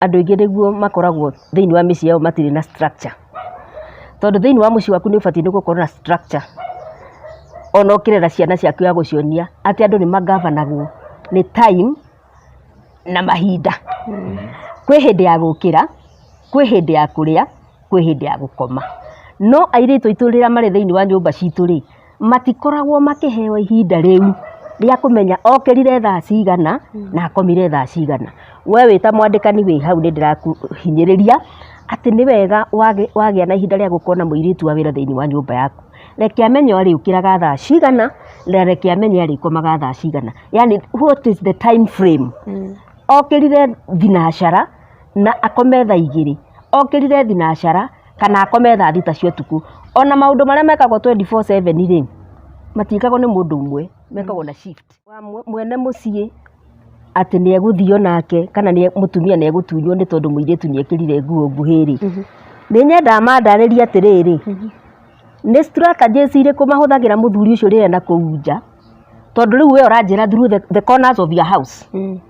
Andũ aingĩ nĩguo makoragwo thĩinĩ wa mĩciĩ yao matirĩ na structure. Tondũ thĩinĩ wa mũciĩ waku nĩ ũbatiĩ nĩ gũkorwo na structure. Ona ũkĩrera ciana ciaku ya gũcionia atĩ andũ nĩ magavanagwo nĩ time na mahinda. Kwĩ hĩndĩ ya gũkĩra, kwĩ hĩndĩ ya kũrĩa, kwĩ hĩndĩ ya gũkoma. No airĩtu aitũ rĩrĩa marĩ thĩinĩ wa nyũmba citũ rĩ, matikoragwo makĩheo ihinda rĩu rĩa kũmenya okĩrire thaa cigana na akomire thaa cigana. We wĩ ta mwandĩkani wĩ hau nĩ ndĩrakũhinyĩrĩria atĩ nĩ wega wagĩa na ihinda rĩa gũkorwo na mũirĩtu wa wĩra thĩinĩ wa nyũmba yaku. Reke amenye arĩũkĩraga thaa cigana na reke amenye arĩkomaga thaa cigana. Yani what is the time frame? Okĩrire thinacara na akome thaa 2, okĩrire thinacara kana akome thaa 6 cia ũtukũ. Ona maũndũ marĩa mekagwo 24/7 rĩ, matiĩkagwo nĩ mũndũ ũmwe, mekagwo na shift. Mwene mũciĩ atĩ nĩ egũthio nake kana nĩ mũtumia nĩ egũtunywo nĩ tondũ mũirĩtu nĩ ekĩrire nguo nguhĩ rĩ, nĩ nyendaga mandarĩrie atĩrĩrĩ, nĩ strategies irĩkũ mahũthagĩra mũthuri ũcio rĩrĩa na kũu nja, tondũ rĩu we ũranjĩra through the corners of your house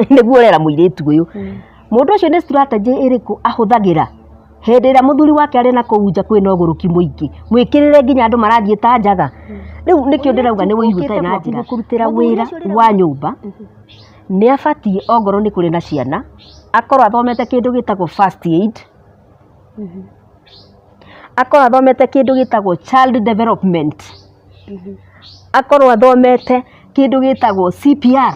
nĩguo ũrera mũirĩtu ũyũ. Mũndũ ũcio nĩ strategy ĩrĩkũ ahũthagĩra hĩndĩ ĩrĩa mũthuri wake arĩ na kũu nja kwĩna ũgũrũki mũingĩ, mwĩkĩrĩre nginya andũ marathiĩ ta njaga. Rĩu nĩkĩo ndĩrauga nĩ ũiru ũtarĩ na njĩra. Kũrutĩra wĩra wa nyũmba nĩ abatiĩ ongorwo nĩ kũrĩ na ciana akorwo athomete kĩndũ gĩtagwo first aid, akorwo athomete kĩndũ gĩtagwo child development, akorwo athomete kĩndũ gĩtagwo CPR,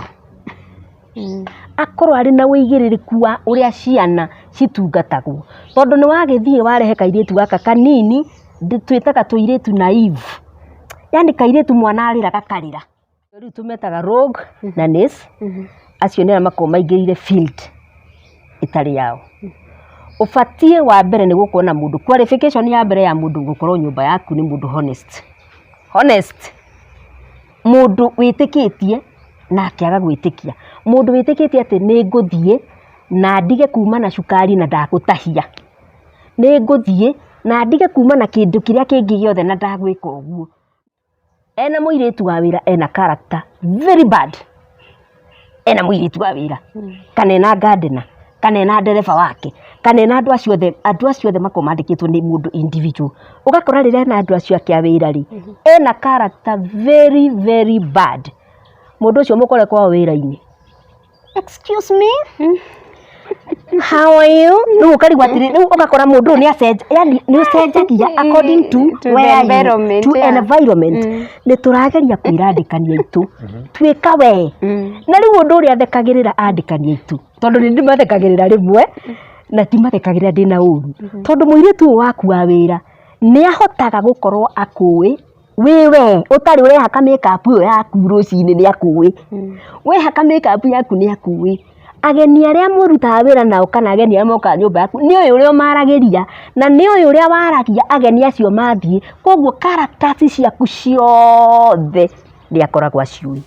akorwo arĩ na ũigĩrĩrĩku wa ũrĩa ciana citungatagwo. Tondũ nĩ wagĩthiĩ warehe kairĩtu gaka kanini, twĩtaga tũirĩtu naive, yani kairĩtu mwana arĩra gakarĩra. Rĩu tũmetaga rogue nannies, acio nĩ arĩa makoragwo maingĩrĩire field ĩtarĩ yao. Ũbatiĩ wa mbere nĩ gũkorwo na mũndũ, qualification ya mbere ya mũndũ gũkorwo nyũmba yaku nĩ mũndũ honest. Honest, mũndũ wĩtĩkĩtie na akĩaga gwĩtĩkia. Mũndũ wĩtĩkĩtie atĩ nĩ ngũthiĩ na ndige kuma na cukari na ndagũtahia. Nĩ ngũthiĩ na ndige kuma na kĩndũ kĩrĩa kĩngĩ gĩothe na ndagwĩka ũguo. Ena mũirĩtu wa wĩra ena character very bad. Ena mũirĩtu wa wĩra kana ena gardener kana ena ndereba wake kana ena andũ acio othe, andũ acio othe makoragwo mandĩkĩtwo nĩ mũndũ individual. Ũgakora rĩrĩa ena andũ acio ake a wĩra rĩ, ena character very very bad. Mũndũ ũcio mũkore kwao wĩra-inĩ, excuse me, how are you? Rĩu ũkarigwo atĩrĩ, rĩu ũgakora mũndũ ũyũ nĩ acenjia, yani nĩ ũcenjagia according to To the where you, environment, to environment. Nĩ tũrageria kwĩra andĩkani aitũ tuĩka we. Na rĩu ũndũ ũrĩa thekagĩrĩra andĩkani aitũ, tondũ nĩ ndĩmathekagĩrĩra rĩmwe na ndimathekagĩrĩra ndĩna ũru, tondũ mũirĩtu ũyũ waku wa wĩra nĩ ahotaga gũkorwo akũĩ wĩ we ũtarĩ ũrehaka makeup ĩyo yaku rũcinĩ, nĩ akũĩ wehaka makeup yaku, nĩ akũĩ ageni arĩa mũrutaga wĩra nao kana ageni arĩa mokaga nyũmba yaku, nĩ ũĩ ũrĩa ũmaragĩria na nĩ ũĩ ũrĩa waragia ageni acio mathiĩ. Koguo characters ciaku ciothe nĩ akoragwo aciũĩ.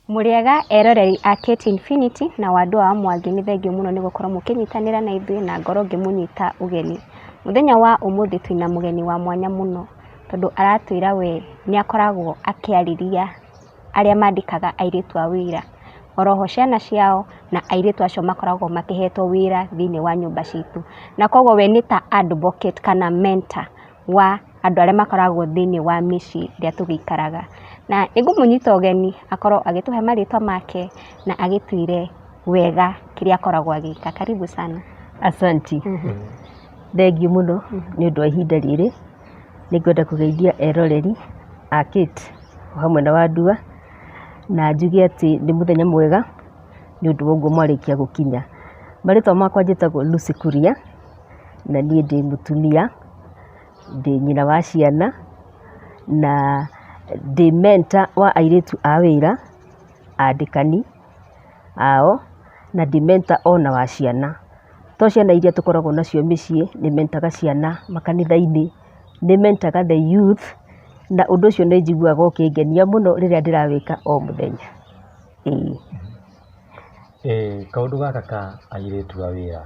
Mũrĩega eroreri a Kate Infinity na Wandua wa Mwangi, nĩ thengio mũno nĩ gũkorwo mũkĩnyitanĩra na ithuĩ na ngorwo ngĩmũnyita ũgeni. Mũthenya wa ũmũthĩ twĩna mũgeni wa mwanya mũno, tondũ aratwĩra we nĩ akoragwo akĩarĩria arĩa mandĩkaga airĩtu a wĩra, oroho ciana ciao na airĩtu acio makoragwo makĩhetwo wĩra thĩinĩ wa nyũmba citũ. Na koguo we nĩ ta advocate kana mentor wa andũ arĩa makoragwo thĩinĩ wa mĩciĩ ĩrĩa tũgĩikaraga. Na nĩ ngũmũnyita ũgeni akorwo agĩtũhe marĩtwa make na agĩtwĩre wega kĩrĩa akoragwo agĩka. Karibu sana. Asanti, thengiũ mũno nĩ ũndũ wa ihinda rĩrĩ. Nĩ ngwenda kũgeithia eroreri a Kate o hamwe na Wandua, na njuge atĩ nĩ mũthenya mwega nĩ ũndũ wa ũguo mwarĩkia gũkinya. Marĩtwa makwa njĩtagwo Lucy Kuria, na niĩ ndĩ mũtumia, ndĩ nyina wa ciana, na ndĩ mentor wa airĩtu a wĩra, andĩkani ao, na ndĩ mentor ona wa ciana. To ciana iria tũkoragwo nacio mĩciĩ, nĩ mentaga ciana makanitha-inĩ, nĩ mentaga the youth, na ũndũ ũcio nĩ njiguaga ũkĩngenia mũno rĩrĩa ndĩrawĩka o mũthenya. Ĩĩ. Kaũndũ gaka ka airĩtu a wĩra.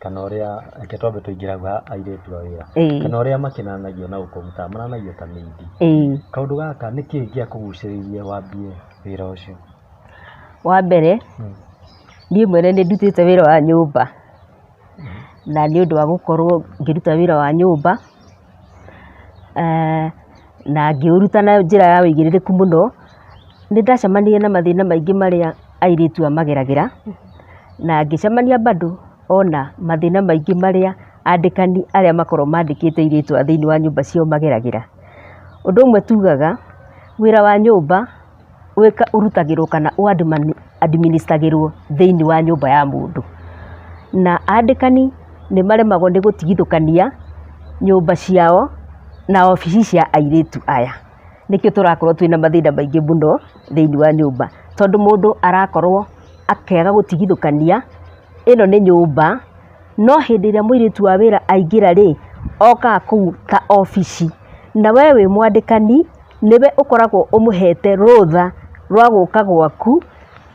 Kana ũrĩa, reke twambe tũingĩre hau ha airĩtu a wĩra, kana ũrĩa makĩnanagio na gũkũ mũtaa, mananagio ta maid. Kaũndũ gaka nĩkĩĩ gĩakũgucĩrĩirie wambie wĩra ũcio? Wa mbere, niĩ mwene nĩ ndutĩte wĩra wa nyũmba, na nĩ ũndũ wa gũkorwo ngĩruta wĩra wa nyũmba, na ngĩũruta na njĩra ya ũigĩrĩrĩku mũno, nĩ ndacemanirie na mathĩna maingĩ marĩa airĩtu aya mageragĩra, na ngĩcemania bado ona mathĩna maingĩ marĩa andĩkani arĩa makoragwo mandĩkĩte airĩtu aya thĩinĩ wa nyũmba ciao mageragĩra. Ũndũ ũmwe tugaga, wĩra wa nyũmba ũrutagĩrwo kana administagĩrwo thĩinĩ wa nyũmba ya mũndũ. Na andĩkani nĩ maremagwo nĩ gũtigithũkania nyũmba ciao na obici cia airĩtu aya. Nĩkĩo tũrakorwo twĩna mathĩna maingĩ mũno thĩinĩ wa nyũmba, tondũ mũndũ arakorwo akĩaga gũtigithũkania ĩno nĩ nyũmba, no hĩndĩ ĩrĩa mũirĩtu wa wĩra aingĩra rĩ, okaga kũu ta obici, na we wĩ mwandĩkani nĩwe ũkoragwo ũmũhete rũtha rwa gũka gwaku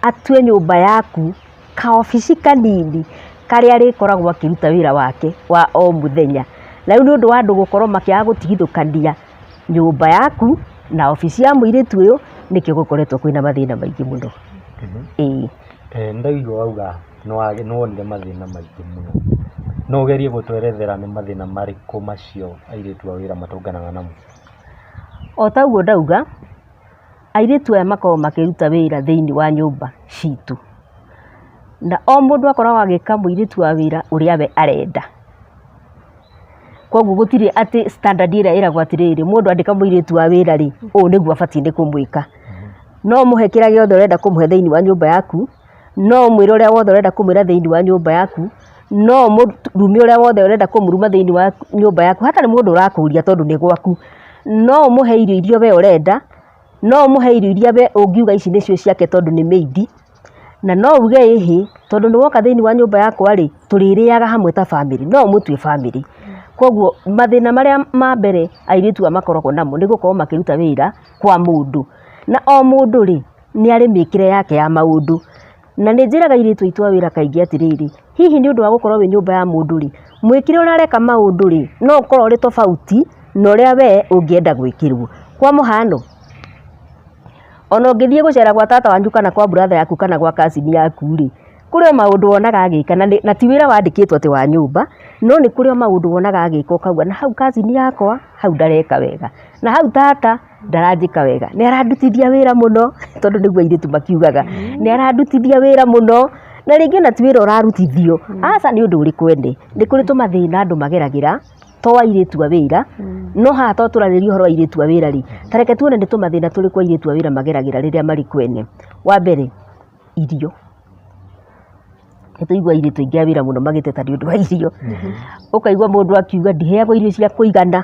atue nyũmba yaku kaobici kanini karĩa arĩkoragwo akĩruta wĩra wake wa o mũthenya. Na rĩu nĩ ũndũ wa andũ gũkorwo makĩaga gũtigithũkania nyũmba yaku na obici ya mũirĩtu ũyũ, nĩkĩo gũkoretwo kwĩna mathĩna maingĩ mũno. Ĩĩ. Ndaigua wauga nĩwonire mathĩna maingĩ mũno. No ũgerie gũtwerethera nĩ mathĩna marĩkũ macio airĩtu a wĩra matũnganaga namo? O ta ũguo ndauga, airĩtu aya makoragwo makĩruta wĩra thĩinĩ wa nyũmba citũ. Na o mũndũ akoragwo agĩka mũirĩtu wa wĩra ũrĩa we arenda. Koguo gũtirĩ atĩ standard ĩrĩa ĩragwo atĩrĩrĩ, mũndũ andĩka mũirĩtu wa wĩra rĩ, ũũ nĩguo abatiĩ nĩ kũmwĩka. No ũmũhe kĩrĩa gĩothe ũrenda kũmũhe thĩinĩ wa nyũmba yaku, no ũmwĩre ũrĩa wothe ũrenda kũmwĩra thĩinĩ wa nyũmba yaku, no ũmũrume ũrĩa wothe ũrenda kũmũruma thĩinĩ wa nyũmba yaku, hatarĩ mũndũ ũrakũria tondũ nĩ gwaku. No ũmũhe irio iria we ũrenda, no ũmũhe irio iria we ũngiuga ici nĩcio ciake tondũ nĩ maid, na no uge ĩhĩ tondũ nĩ woka thĩinĩ wa nyũmba yakwa rĩ, tũrĩrĩaga hamwe ta bamĩrĩ, no ũmũtue bamĩrĩ. Koguo mathĩna marĩa ma mbere airĩtu aya makoragwo namo nĩ gũkorwo makĩruta wĩra kwa mũndũ. Na o mũndũ rĩ, nĩ arĩ mĩkĩre yake ya maũndũ. Na nĩ njĩraga airĩtu aitũ a wĩra kaingĩ atĩrĩrĩ, hihi nĩ ũndũ wa gũkorwo wĩ nyũmba ya mũndũ rĩ, mwĩkĩre ũrĩa areka maũndũ rĩ, no ũkorwo ũrĩ tofauti na ũrĩa we ũngĩenda gwĩkĩrwo. Kwa mũhano, ona ũngĩthiĩ gũcera gwa tata wanyu kana kwa brother yaku kana gwa cousin yaku rĩ, kũrĩ o maũndũ wonaga agĩka na ti wĩra wandĩkĩtwo atĩ wa nyũmba, no nĩ kũrĩ o maũndũ wonaga agĩka ũkauga na hau cousin yakwa hau ndareka wega, na hau tata ndaranjĩka wega, nĩ arandutithia wĩra mũno, tondũ nĩguo airĩtu makiugaga, nĩ arandutithia wĩra mũno, na rĩngĩ ona ti wĩra ũrarutithio, aca nĩ ũndũ ũrĩ kwene, nĩ kũrĩ tũmathĩna andũ mageragĩra to airĩtu a wĩra, no haha to tũrarĩrĩria ũhoro wa airĩtu a wĩra rĩ, ta reke tuone nĩ tũmathĩna tũrĩkũ airĩtu a wĩra mageragĩra rĩrĩa marĩ kwene. Wa mbere, irio. Nĩ tũiguaga airĩtu aingĩ a wĩra mũno magĩteta nĩ ũndũ wa irio. Ũkaigua mũndũ akiuga ndiheagwo irio cia kũigana,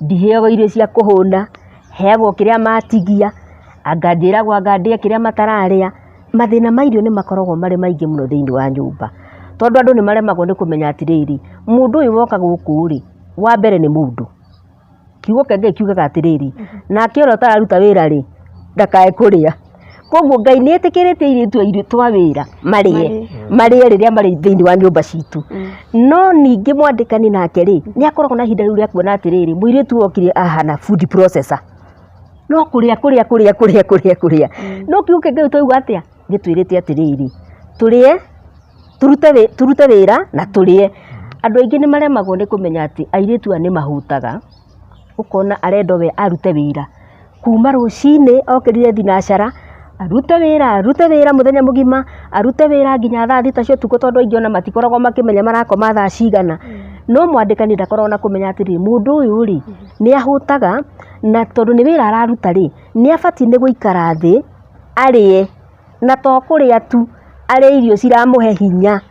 ndiheagwo irio cia kũhũna, heagwo kĩrĩa matigia, anga njĩragwo anga ndĩe kĩrĩa matararĩa. Mathĩna ma irio nĩ makoragwo marĩ maingĩ mũno thĩinĩ wa nyũmba, tondũ andũ nĩ maremagwo nĩ kũmenya atĩrĩrĩ, mũndũ ũyũ woka gũkũ rĩ, wa mbere nĩ mũndũ. Kiugo kĩa Ngai kiugaga atĩrĩrĩ, nake ũrĩa ũtararuta wĩra rĩ, ndakae kũrĩa. Koguo Ngai nĩ etĩkĩrĩtie airĩtu aitũ a wĩra marĩe, marĩe rĩrĩa marĩ thĩinĩ wa nyũmba citũ. No ningĩ mwandĩkani nake rĩ, nĩ akoragwo na ihinda rĩu rĩa kuona atĩrĩrĩ, mũirĩtu ũyũ okire ahana food processor. No kũrĩa kũrĩa kũrĩa kũrĩa kũrĩa kũrĩa. No kiugo kĩa Ngai twauga atĩa? Gĩtwĩrĩte atĩrĩrĩ, tũrĩe, tũrute wĩra na tũrĩe. Andũ aingĩ nĩ maremagwo nĩ kũmenya atĩ airĩtu aya nĩ mahũtaga, ũkona arenda we arute wĩra kuma rũcinĩ okĩrire thinacara, arute wĩra mũthenya mũgima, arute wĩra nginya thaa thita cia ũtukũ tondũ aingĩ ona matikoragwo makĩmenya marakoma thaa cigana. No mwandĩkani ndakoragwo na kũmenya atĩrĩrĩ, mũndũ ũyũ rĩ, nĩ ahũtaga na tondũ nĩ wĩra araruta rĩ, nĩ abatiĩ nĩ gũikara thĩ arĩe, na to kũrĩa tu, arĩe irio ciramũhe hinya.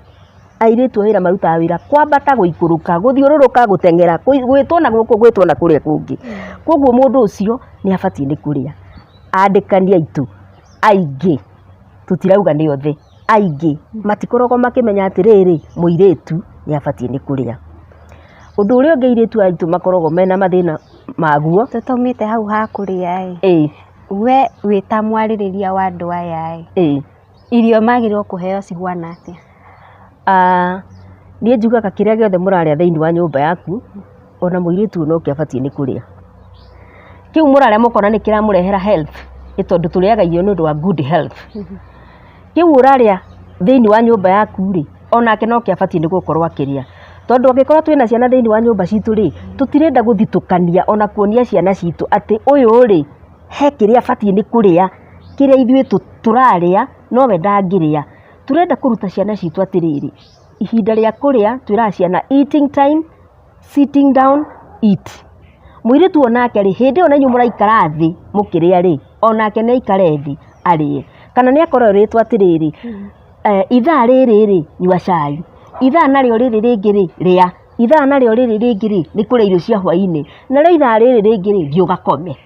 Airĩtu a wĩra marutaga wĩra kwambata gũikũrũka, gũthiũrũrũka gũteng'era, gwĩtwo na gũkũ gwĩtwo na kũrĩa kũngĩ. Koguo mũndũ ũcio nĩ abatiĩ nĩ kũrĩa. Andĩkani aitũ aingĩ, tũtirauga nĩ othe, aingĩ matikoragwo makĩmenya atĩrĩrĩ, mũirĩtu nĩ abatiĩ nĩ kũrĩa. Ũndũ ũrĩa ũngĩ airĩtu aitũ makoragwo mena mathĩna maguo. Tũtaumĩte hau ha kũrĩa ĩ, we wĩ ta mwarĩrĩria wa andũ aya ĩ, irio magĩrĩirwo kũheo cihuana atĩa? Niĩ njugaga kĩrĩa gĩothe mũrarĩa thĩinĩ wa nyũmba yaku, ona mũirĩtu ũyũ nokĩo abatiĩ nĩ kũrĩa. Kĩu mũrarĩa mũkona nĩ kĩramũrehera health, nĩ tondũ tũrĩaga irio nĩ ũndũ wa good health. Kĩu ũrarĩa thĩinĩ wa nyũmba yaku rĩ, onake nokĩo abatiĩ nĩ gũkorwo akĩrĩa. Tondũ angĩkorwo twĩna ciana thĩinĩ wa nyũmba citũ rĩ, tũtirenda gũthitũkania ona kuonia ciana citũ atĩ ũyũ rĩ, he kĩrĩa abatiĩ nĩ kũrĩa, kĩrĩa ithuĩ tũrarĩa nowe ndangĩrĩa. Tũrenda kũruta ciana citũ atĩrĩrĩ, ihinda rĩa kũrĩa twĩraga ciana eating time, sitting down, eat. Mũirĩtu onake rĩ, hĩndĩ ĩyo na inyuĩ mũraikara thĩ mũkĩrĩa rĩ, onake nĩ aikare thĩ arĩe. Kana nĩ akorwo erĩtwo atĩrĩrĩ, ithaa rĩrĩ rĩ, nyua cai, ithaa narĩo rĩrĩ rĩngĩ rĩ, rĩa, ithaa narĩo rĩrĩ rĩngĩ rĩ, nĩ kũrĩa irio cia hwainĩ, narĩo ithaa rĩrĩ rĩngĩ rĩ, thiĩ ũgakome.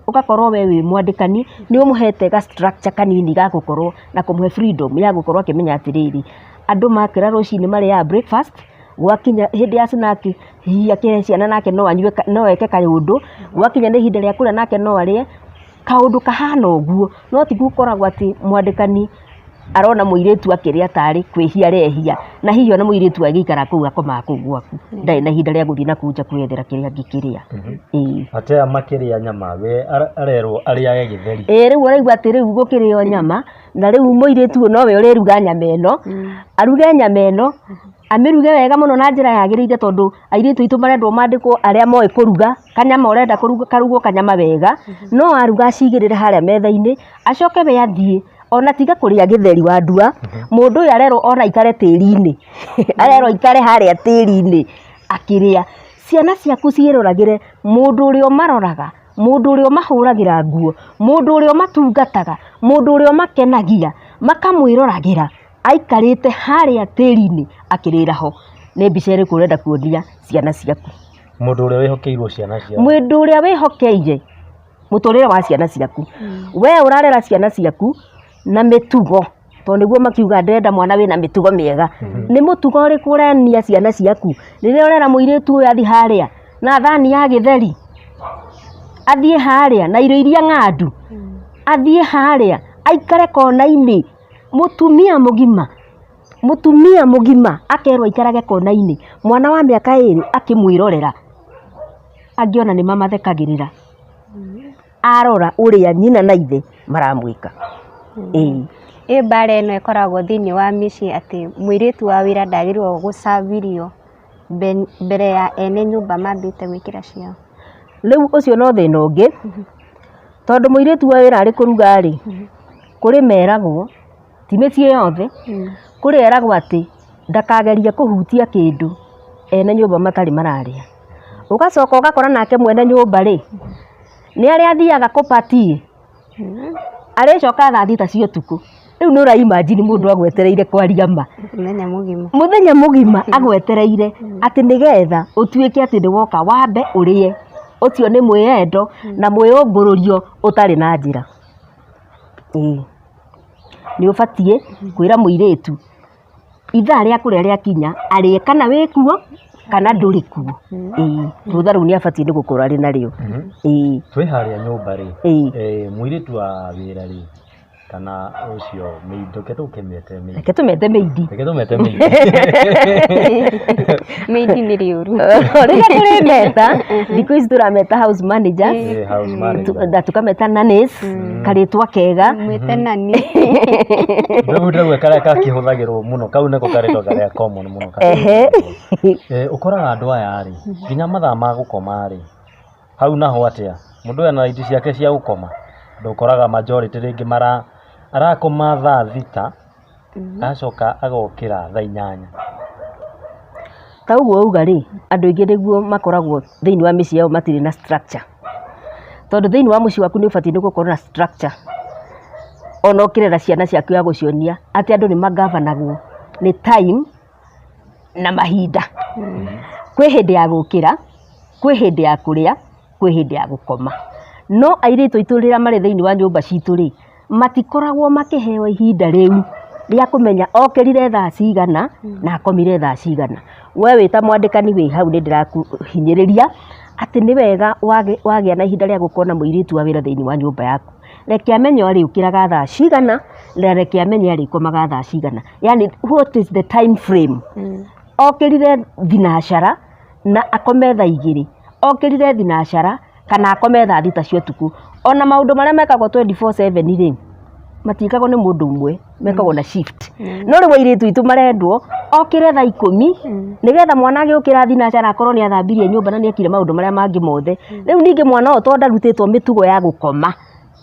Ũgakorwo we wĩ mwandĩkani nĩ ũmũhete ga structure kanini ga gũkorwo na kũmũhe freedom ya gũkorwo akĩmenya atĩrĩrĩ, andũ makĩra rũcinĩ marĩaga breakfast, gwakinya hĩndĩ ya snack hihi akĩhe ciana nake no anyue no eke kaũndũ, gwakinya nĩ ihinda rĩa kũrĩa nake no arĩe, kaũndũ kahana ũguo. No ti gũkoragwo atĩ mwandĩkani arona mũirĩtu akĩrĩa tarĩ kwĩhia arehia, na hihi ona mũirĩtu agĩikara kũu akomaga kũu gwaku, ndarĩ na ihinda rĩa gũthiĩ na kũu nja kwĩyethera kĩrĩa angĩkĩrĩa. Ĩĩ. Ate aya makĩrĩa nyama we arerwo arĩage gĩtheri. Ĩĩ rĩu ũraigua atĩ rĩu gũkĩrĩo nyama, na rĩu mũirĩtu ũyũ nowe ũrĩruga nyama ĩno, aruge nyama ĩno, amĩruge wega mũno na njĩra yagĩrĩire tondũ airĩtu aitũ marendwo mandĩkwo arĩa moĩ kũruga, kanyama ũrenda kũruga karugwo kanyama wega, no aruga acigĩrĩre harĩa metha-inĩ, acoke we athiĩ, ona tiga kũrĩa gĩtheri wa ndua, mũndũ ũyũ arerwo ona aikare tĩri-inĩ, arerwo aikare harĩa tĩri-inĩ akĩrĩa. Ciana ciaku ciĩroragĩre mũndũ ũrĩa ũmaroraga, mũndũ ũrĩa ũmahũragĩra nguo, mũndũ ũrĩa ũmatungataga, mũndũ ũrĩa ũmakenagia, makamwĩroragĩra aikarĩte harĩa tĩri-inĩ akĩrĩra ho. Nĩ mbica ĩrĩkũ ũrenda kuonia ciana ciaku? Mũndũ ũrĩa wĩhokeirwo ciana ciao. Mũndũ ũrĩa wĩhokeire mũtũrĩre wa ciana ciaku. We ũrarera ciana ciaku na mĩtugo, tondũ nĩguo makiuga ndĩrenda mwana wĩna mĩtugo mĩega. Nĩ mũtugo ũrĩkũ ũrenia ciana ciaku? Rĩrĩa ũrera mũirĩtu ũyũ athiĩ harĩa na thani ya gĩtheri, athiĩ harĩa na irio iria ng'andu, athiĩ harĩa aikare kona-inĩ, mũtumia mũgima, mũtumia mũgima akerwo aikarage kona-inĩ, mwana wa mĩaka ĩrĩ akĩmwĩrorera, angĩ ona nĩ mamathekagĩrĩra. Arora ũrĩa nyina na ithe maramwĩka. Ĩĩ. Ĩ mbara ĩno ĩkoragwo thĩinĩ wa mĩciĩ atĩ mũirĩtu wa wĩra ndagĩrĩirwo gũserve irio mbere ya ene nyũmba mambĩte gwĩkĩra ciao. Rĩu ũcio no thĩna ũngĩ, tondũ mũirĩtu wa wĩra arĩ kũruga rĩ, kũrĩ meragwo, ti mĩciĩ yothe, kũrĩ eragwo atĩ ndakagerie kũhutia kĩndũ ene nyũmba matarĩ mararĩa. Ũgacoka ũgakora nake mwene nyũmba rĩ, nĩ arĩa athiaga kũparty arĩcoka thaa thita cia ũtukũ. Rĩu nĩ ũra imagine mũndũ agwetereire kwaria ma. Mũthenya mũgima. Mũthenya mũgima agwetereire atĩ nĩgetha ũtuĩke atĩ nĩ woka wambe ũrĩe. Ũcio nĩ mwĩyendo na mwĩyũngũrũrio ũtarĩ na njĩra. Ĩĩ. Nĩ ũbatiĩ kwĩra mũirĩtu ithaa rĩa kũrĩa rĩakinya arĩe kana wĩ kuo kana ndũrĩ kuo. Ĩĩ. Rũtha rũu nĩ abatiĩ nĩ gũkorwo arĩ narĩo. Ĩĩ. Twĩ harĩa nyũmba rĩ, Ĩĩ. Mũirĩtu wa wĩra rĩ, kana ũcio maid, reke tũkĩmĩte maid. Reke tũmete maid. Reke tũmete maid. Maid nĩ rĩũru. Rĩrĩa tũrĩmeta, thikũ ici tũrameta house managers, Ĩĩ, house manager. Na tũkameta nannies, karĩtwa kega. Mwĩte nanny. Rĩu ndĩrauga karĩa kakĩhũthagĩrwo mũno, kau nĩko karĩtwa karĩa common mũno. Ehe. Ũkoraga andũ aya rĩ, nginya mathaa ma gũkoma rĩ, hau naho atĩa, mũndũ ena raithi ciake cia gũkoma, andũ ũkoraga majority rĩngĩ mara arakoma thaa thita, agacoka agokĩra thaa inyanya. Ta ũguo wauga rĩ, andũ aingĩ nĩguo makoragwo thĩinĩ wa mĩciĩ yao matirĩ na structure. Tondũ thĩinĩ wa mũciĩ waku nĩ ũbatiĩ nĩ gũkorwo na structure. Ona ũkĩrera ciana ciaku ya gũcionia atĩ andũ nĩ magavanagwo nĩ time na mahinda. Kwĩ hĩndĩ ya gũkĩra, kwĩ hĩndĩ ya kũrĩa, kwĩ hĩndĩ ya gũkoma. No airĩtu aitũ rĩrĩa marĩ thĩinĩ wa nyũmba citũ rĩ, matikoragwo makĩheo ihinda rĩu rĩa kũmenya okĩrire thaa cigana na akomire thaa cigana. We wĩ ta mwandĩkani wĩ hau nĩ ndĩrakũhinyĩrĩria atĩ nĩ wega wagĩa na ihinda rĩa gũkorwo na mũirĩtu wa wĩra thĩinĩ wa nyũmba yaku. Reke amenye arĩũkĩraga thaa cigana na reke amenye arĩkomaga thaa cigana. Yani what is the time frame? Okĩrire thinacara na akome thaa 2, okĩrire thinacara kana akome thaa 6 cia ũtukũ. Ona maũndũ marĩa mekagwo 24/7 rĩ, matiĩkagwo nĩ mũndũ ũmwe, mekagwo na shift. No rĩu airĩtu aitũ marendwo okĩre thaa 10 nĩgetha mwana agĩũkĩra thinacara akorwo nĩ athambirie nyũmba na nĩ ekire maũndũ marĩa mangĩ mothe. Rĩu ningĩ mwana ũyũ tondũ ndarutĩtwo mĩtugo ya gũkoma,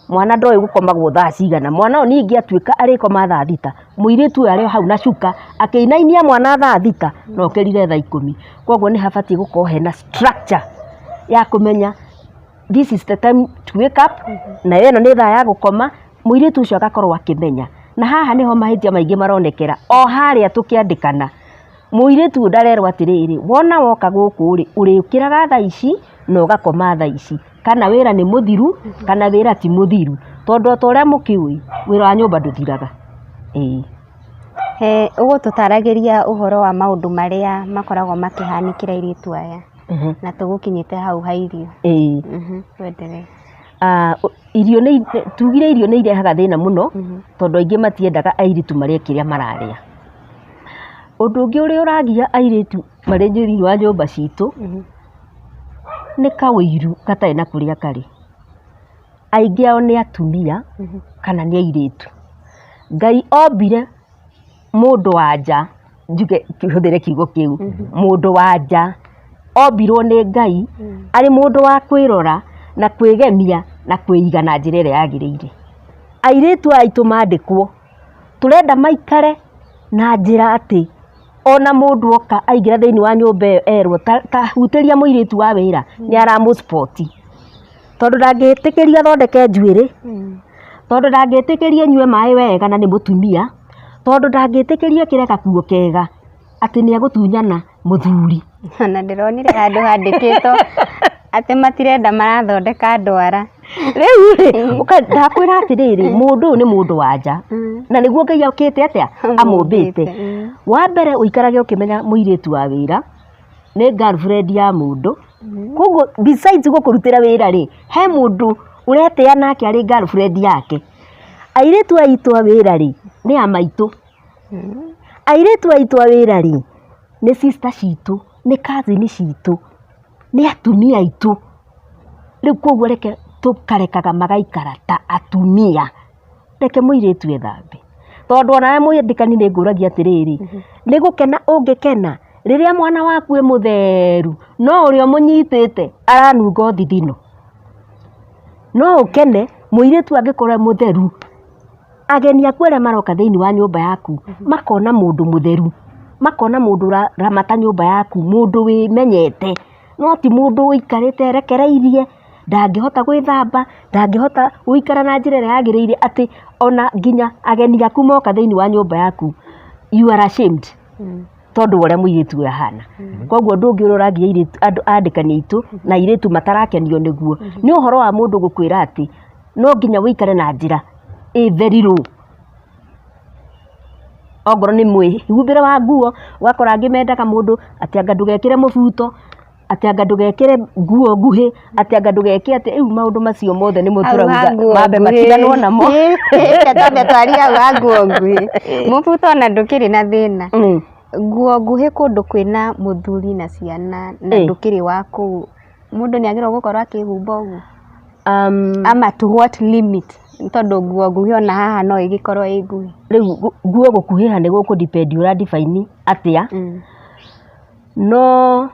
mwana ndoĩ gũkomagwo thaa cigana, mwana ũyũ ningĩ atuĩka arĩkoma thaa 6, mũirĩtu ũyũ arĩ o hau na cuka akĩinainia mwana thaa 6 na okĩrire thaa 10. Koguo nĩ habatiĩ gũkorwo hena structure ya kũmenya this is the time to wake up, na ĩno nĩ thaa ya gũkoma, mũirĩtu ũcio agakorwo akĩmenya. Na haha nĩho mahĩtia maingĩ maronekera, o harĩa tũkĩandĩkana, mũirĩtu ũyũ ndarerwo atĩrĩrĩ, wona woka gũkũ rĩ, ũrĩũkĩraga thaa ici na ũgakoma thaa ici, kana wĩra nĩ mũthiru kana wĩra ti mũthiru, tondũ o ta ũrĩa mũkĩũĩ wĩra wa nyũmba ndũthiraga. Ĩĩ. Ũgũtũtaragĩria ũhoro wa maũndũ marĩa makoragwo makĩhanĩkĩra airĩtu aya, na tũgũkinyĩte hau ha irio. Ĩĩ. Twendelee. Irio nĩ, tugire irio nĩ irehaga thĩna mũno, tondũ aingĩ matiendaga airĩtu marĩe kĩrĩa mararĩa. Ũndũ ũngĩ ũrĩa ũragia airĩtu marĩ thĩinĩ wa nyũmba citũ, nĩ kaũiru gatarĩ na kũrĩa karĩ. Aingĩ ao nĩ atumia kana nĩ airĩtu. Ngai ombire mũndũ wa nja, njuge hũthĩre kiugo kĩu, mũndũ wa nja ombirwo nĩ Ngai arĩ mũndũ wa kwĩrora na kwĩgemia na kwĩiga na njĩra ĩrĩa yagĩrĩire. Airĩtu aya aitũ mandĩkwo, tũrenda maikare na njĩra atĩ ona mũndũ oka aingĩra thĩinĩ wa nyũmba ĩyo erwo ta hutĩria mũirĩtu wa wĩra, nĩ aramũ spot. Tondũ ndangĩtĩkĩria athondeke njuĩrĩ, tondũ ndangĩtĩkĩria anyue maĩ wega na nĩ mũtumia, tondũ ndangĩtĩkĩria ekĩre gakuo kega atĩ nĩ egũtunyana mũthuri. Ona ndĩronire handũ handĩkĩtwo atĩ matirenda marathondeka ndwara. Rĩu rĩ, ndakwĩra atĩrĩrĩ, mũndũ ũyũ nĩ mũndũ wa nja, na nĩguo Ngai okĩte atĩa amũmbĩte. Wa mbere ũikarage ũkĩmenya mũirĩtu wa wĩra nĩ girlfriend ya mũndũ, koguo besides gũkũrutĩra wĩra rĩ, he mũndũ ũretĩa nake arĩ girlfriend yake. Airĩtu aitũ a wĩra rĩ, nĩ a maitũ. Airĩtu aitũ a wĩra rĩ, nĩ sister citũ, nĩ cousin citũ, nĩ atumia aitũ. Rĩu koguo reke tũkarekaga magaikara ta atumia. Reke mũirĩtu ethambe, tondũ onawe mwandĩkani nĩ ngũragia atĩrĩrĩ, nĩ gũkena ũngĩkena rĩrĩa mwana waku e mũtheru, no ũrĩa ũmũnyitĩte aranunga ũthithino. No ũkene mũirĩtu angĩkorwo e mũtheru, ageni aku arĩa maroka thĩinĩ wa nyũmba yaku makona mũndũ mũtheru, makona mũndũ ũraramata nyũmba yaku, mũndũ wĩmenyete, no ti mũndũ ũikarĩte erekereirie, ndangĩhota gwĩthamba, ndangĩhota gũikara na njĩra ĩrĩa yagĩrĩire, atĩ ona nginya ageni aku moka thĩinĩ wa nyũmba yaku, you are ashamed tondũ wa ũrĩa mũirĩtu ũyũ ahana. Koguo ũndũ ũngĩ ũrĩa ũragia airĩtu, andũ andĩkani aitũ na airĩtu matarakenio nĩguo, nĩ ũhoro wa mũndũ gũkwĩra atĩ no nginya ũikare na njĩra ĩ very low. Ongorwo nĩ mwĩhumbĩre wa nguo, ũgakora angĩ mendaga mũndũ atĩ anga ndũgekĩre mũbuto, atĩ anga ndũgekĩre nguo nguhĩ, atĩ anga ndũgeke atĩ, rĩu maũndũ macio mothe nĩmo tũrauga mambe matiganwo namo. Twambe twarie hau ha nguo nguhĩ. Mũbuto ona ndũkĩrĩ na thĩna. Nguo nguhĩ kũndũ kwĩna mũthuri na ciana na ndũkĩrĩ wa kũu, mũndũ nĩ agĩrĩirwo gũkorwo akĩhumba ũguo? Ama to what limit? Tondũ nguo nguhĩ ona haha no ĩgĩkorwo ĩ nguhĩ. Rĩu nguo gũkuhĩha nĩ gũkũ depend ũra define atĩa, no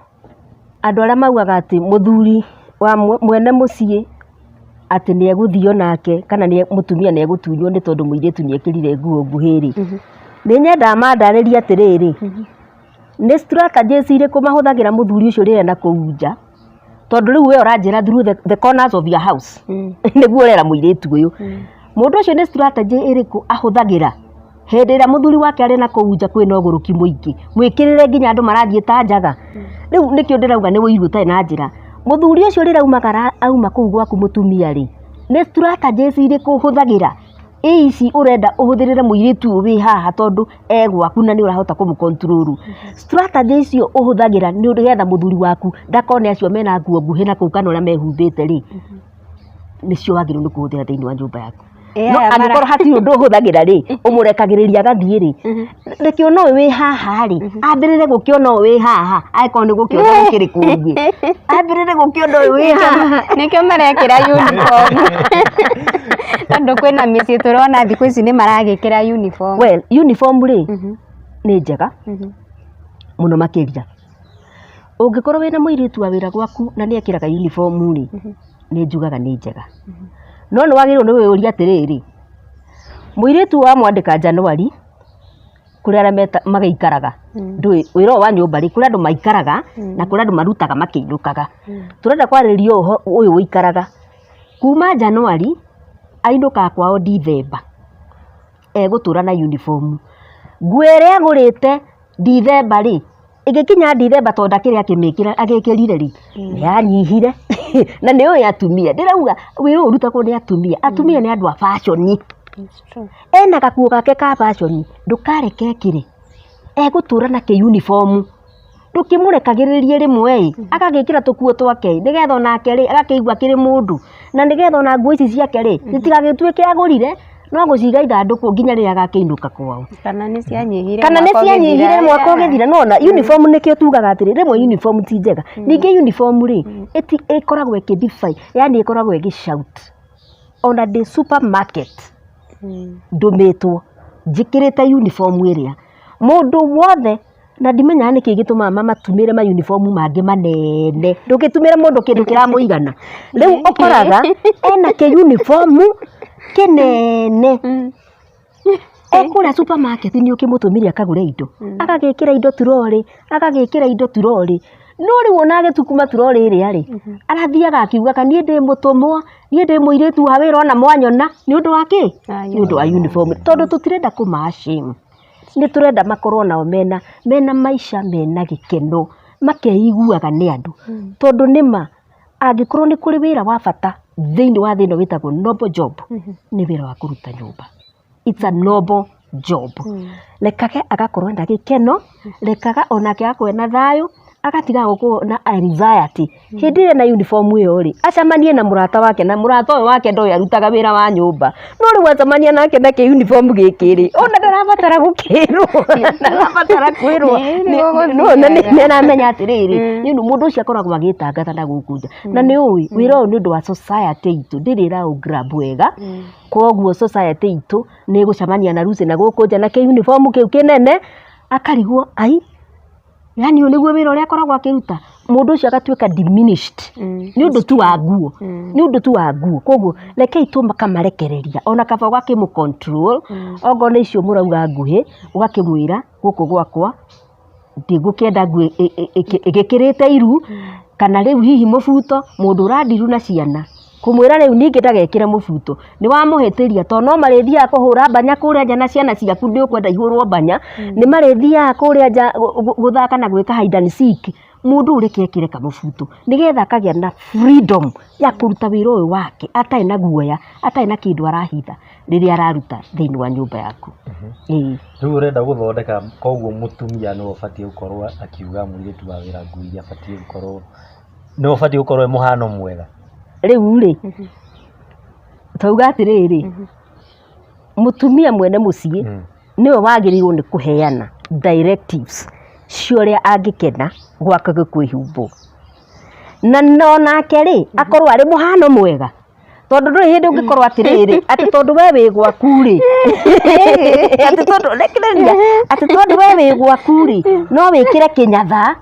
andũ arĩa maugaga atĩ mũthuri wa mwene mũciĩ atĩ nĩ egũthio nake kana mũtumia nĩ egũtunywo nĩ tondũ mũirĩtu nĩ ekĩrire nguo nguhĩ rĩ, nĩ nyendaga mandarĩrie atĩrĩrĩ, nĩ strategies irĩkũ mahũthagĩra mũthuri ũcio rĩrĩa na kũu nja, tondũ rĩu we ũranjĩra through the corners of your house nĩguo ũrera mũirĩtu ũyũ. Mũndũ ũcio nĩ strategy ĩrĩkũ ahũthagĩra hĩndĩ ĩrĩa mũthuri wake arĩ na kũu nja kwĩna ũgũrũki mũingĩ, mwĩkĩrĩre nginya andũ marathiĩ ta njaga. Rĩu nĩkĩo ndĩrauga nĩ ũiru ũtarĩ na njĩra. Mũthuri ũcio rĩrĩa aumagara auma kũu gwaku mũtumia rĩ, nĩ strategies irĩkũ ũhũthagĩra ĩ ici ũrenda ũhũthĩrĩre mũirĩtu ũyũ wĩ haha tondũ e gwaku na nĩ ũrahota kũmũ control. Strategy icio ũhũthagĩra nĩgetha mũthuri waku ndakone acio mena nguo nguhĩ na kũu kana ũrĩa mehumbĩte rĩ, nĩcio wagĩrĩirwo nĩ kũhũthĩra thĩinĩ wa nyũmba yaku. No angĩkorwo hatirĩ ũndũ ũhũthagĩra rĩ, ũmũrekagĩrĩria agathiĩ rĩ, reke ona ũyũ wĩ haha rĩ, ambĩrĩre gũkĩona ũyũ wĩ haha, angĩkorwo nĩ gũkĩona gũkĩrĩ kũngĩ, ambĩrĩre gũkĩona ũyũ wĩ haha. Nĩkĩo marekĩra uniform, tondũ kwĩna mĩciĩ tũrona thikũ ici nĩ maragĩkĩra uniform. Well, uniform rĩ, nĩ njega mũno makĩria. Ũngĩkorwo wĩna mũirĩtu wa wĩra gwaku na nĩ ekĩraga uniform rĩ, nĩ njugaga nĩ njega. No nĩ wagĩrĩirwo nĩ kwĩyũria atĩrĩrĩ, mũirĩtu wamwandĩka January kũrĩ arĩa magĩikaraga, ndũĩ wĩra ũyũ wa nyũmba rĩ, kũrĩ andũ maikaraga na kũrĩ andũ marutaga makĩinũkaga. Tũrenda kwarĩrĩria ũyũ ũikaraga. Kuma January ainũkaga kwao December, egũtũra na uniform. Nguo ĩrĩa agũrĩte December rĩ, ĩgĩkinya December tondũ ndakĩrĩ akĩmĩkĩra agĩkĩrire rĩ, nĩ yanyihire. Na nĩ ũĩ atumia, ndĩrauga wĩra ũyũ ũrutagwo nĩ atumia, atumia nĩ andũ a fashion. Ena gakuo gake ka fashion, ndũkareke ekĩre, egũtũra na kĩ uniform. Ndũkĩmũrekagĩrĩrie rĩmwe ĩ, agagĩkĩra tũkuo twake ĩ, nĩgetha onake rĩ, agakĩigua akĩrĩ mũndũ, na nĩgetha ona nguo ici ciake rĩ, itigagĩtuĩke agũrire, no gũciga ithandũkũ nginya rĩrĩa agakĩinũka kwao. Kana nĩ cianyihire Kana nĩ mwaka cianyihire ũgĩthira. Mwaka ũgĩthira. Nona uniform nĩkĩo tugaga atĩrĩ, rĩmwe uniform ti njega. Ningĩ uniform rĩ, ĩkoragwo ĩkĩ define, yani ĩkoragwo ĩgĩ shout. Ona ndĩ supermarket ndũmĩtwo njĩkĩrĩte uniform ĩrĩa, mũndũ wothe, na ndimenyaga nĩkĩ gĩtũmaga mamatumĩre ma uniform mangĩ manene. Ndũngĩtumĩra mũndũ kĩndũ kĩramũigana. Rĩu ũkoraga ena kĩ uniform kĩnene, ekũrĩa supermarket nĩ ũkĩmũtũmire akagũre indo, agagĩkĩra indo turorĩ, agagĩkĩra indo turorĩ. No rĩu ona agĩtukuma turorĩ ĩrĩa rĩ, arathiaga akiugaga, niĩ ndĩ mũtũmwo, niĩ ndĩ mũirĩtu wa wĩra, ona mwanyona nĩ ũndũ wa kĩ? Nĩ ũndũ wa uniform. Tondũ tũtirenda kũma shame, nĩ tũrenda makorwo nao mena maica mena gĩkeno, makeiguaga nĩ andũ. Tondũ nĩma angĩkorwo nĩ kũrĩ wĩra wa bata thĩinĩ wa thĩ ĩno wĩtagwo noble job, nĩ wĩra wa kũruta nyũmba. It's a noble job. Rekage agakorwo ena gĩkeno, rekaga onake agakorwo ena thayũ, agatiga gũkorwo na anxiety. Hĩndĩ ĩrĩa ena uniform ĩyo rĩ, acemanie na mũrata wake, na mũrata ũyũ wake ndoĩ arutaga wĩra wa nyũmba, no rĩu acemania nake na kĩ uniform gĩkĩ rĩ, ona ndarabatara gũkĩrwo, ndarabatara kwĩrwo. Na nĩ aramenya atĩrĩrĩ, mũndũ ũcio akoragwo agĩtangatha na gũkũ nja. Na nĩ ũĩ wĩra ũyũ nĩ ũndũ wa society itũ ndĩrĩ ĩra grab wega, koguo society itũ nĩ ĩgũcemania na Lucy na gũkũ nja na kĩ uniform kĩu kĩnene, akarigwo, ai, yani ũyũ nĩguo wĩra ũrĩa akoragwo akĩruta. Mũndũ ũcio agatuĩka diminished nĩ ũndũ tu wa nguo, nĩ ũndũ tu wa nguo. Koguo rekei tũkamarekereria, ona kaba ũgakĩmũ control, okorwo nĩ icio mũrauga nguhĩ, ũgakĩmwĩra gũkũ gwakwa ndigũkĩenda nguo ĩgĩkĩrĩte iru, kana rĩu hihi mũbuto. Mũndũ ũrandiru na ciana, kũmwĩra rĩu ningĩ ndagekĩre mũbuto nĩ wamũhĩtĩria, tondũ no marĩthiaga kũhũra mbanya kũrĩa nja, na ciana ciaku ndũkwenda ihũrwo mbanya. Nĩ marĩthiaga kũrĩa nja gũthaka na gwĩka hide and seek. Mũndũ ũyũ reke ekĩre kamũbuto, nĩgetha akagĩa na freedom ya kũruta wĩra ũyũ wake atarĩ na guoya, atarĩ na kĩndũ arahitha rĩrĩa araruta thĩinĩ wa nyũmba yaku. Ĩĩ. Rĩu ũrenda gũthondeka, koguo mũtumia nĩwe ũbatiĩ gũkorwo akiuga mũirĩtu wa wĩra nguo iria abatiĩ gũkorwo, nĩwe ũbatiĩ gũkorwo e mũhano mwega. Rĩu rĩ, twauga atĩrĩrĩ, mũtumia mwene mũciĩ nĩwe wagĩrĩirwo nĩ kũheana directives cia ũrĩa angĩkena gwake kwĩhumbwo, na no nake rĩ, akorwo arĩ mũhano mwega, tondũ ndũrĩ hĩndĩ ũngĩkorwo atĩrĩrĩ, atĩ tondũ we wĩ gwaku rĩ, atĩ tondũ, rekereria, atĩ tondũ we wĩ gwaku rĩ, no wĩkĩre kĩnyatha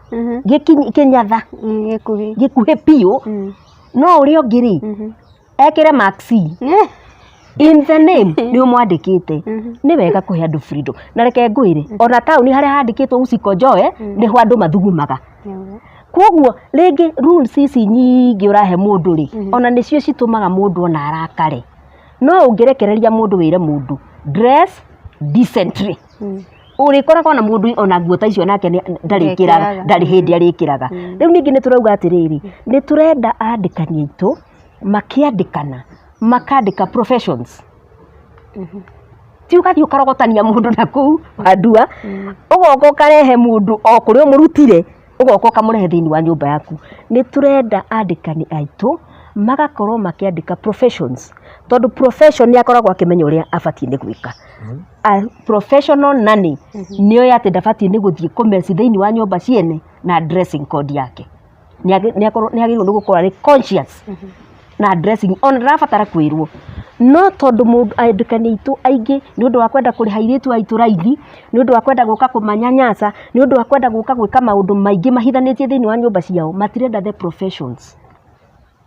kĩnyatha Gĩkuhĩ. Gĩkuhĩ biũ, no ũrĩa ũngĩ rĩ, ekĩre maxi in the name nĩ ũmwandĩkĩte. Nĩ wega kũhe andũ freedom, na reke ngwĩre, ona taũni harĩa handĩkĩtwo usikonjoe nĩho andũ mathugumaga. Koguo rĩngĩ rules ici nyingĩ ũrahe mũndũ rĩ, ona nĩcio citũmaga mũndũ ona arakare. No ũngĩrekereria mũndũ, wĩre mũndũ dress decently, ũrĩkoraga ona mũndũ ona nguo ta icio nake ndarĩkĩraga, Ndekĩraga. Ndarĩ hĩndĩ arĩkĩraga. Rĩu ningĩ nĩ tũrauga atĩrĩrĩ, nĩ tũrenda andĩkani aitũ makĩandĩkana makandĩka professions, ti ũgathiĩ ũkarogotania mũndũ na kũu wandua, ũgoka ũkarehe mũndũ o kũrĩa ũmũrutire, ũgoka ũkamũrehe thĩinĩ wa nyũmba yaku. Nĩ tũrenda andĩkani aitũ Magakorwo makĩandĩka professions, tondũ profession nĩ akoragwo akĩmenya ũrĩa abatiĩ nĩ gwĩka. A professional nanny nĩoĩ atĩ ndabatiĩ nĩ gũthiĩ kũmeci thĩinĩ wa nyũmba ciene na dressing code yake. Nĩ agĩrĩirwo nĩ gũkorwo arĩ conscious na dressing, ona ndarabatara kwĩrwo. No tondũ mũndũ andĩkani aitũ aingĩ, nĩ ũndũ wa kwenda kũrĩha airĩtu aitũ raithi, nĩ ũndũ wa kwenda gũka kũmanyanyasa, nĩ ũndũ wa kwenda gũka gwĩka maũndũ maingĩ mahithanĩtie thĩinĩ wa nyũmba ciao, matirenda the professions,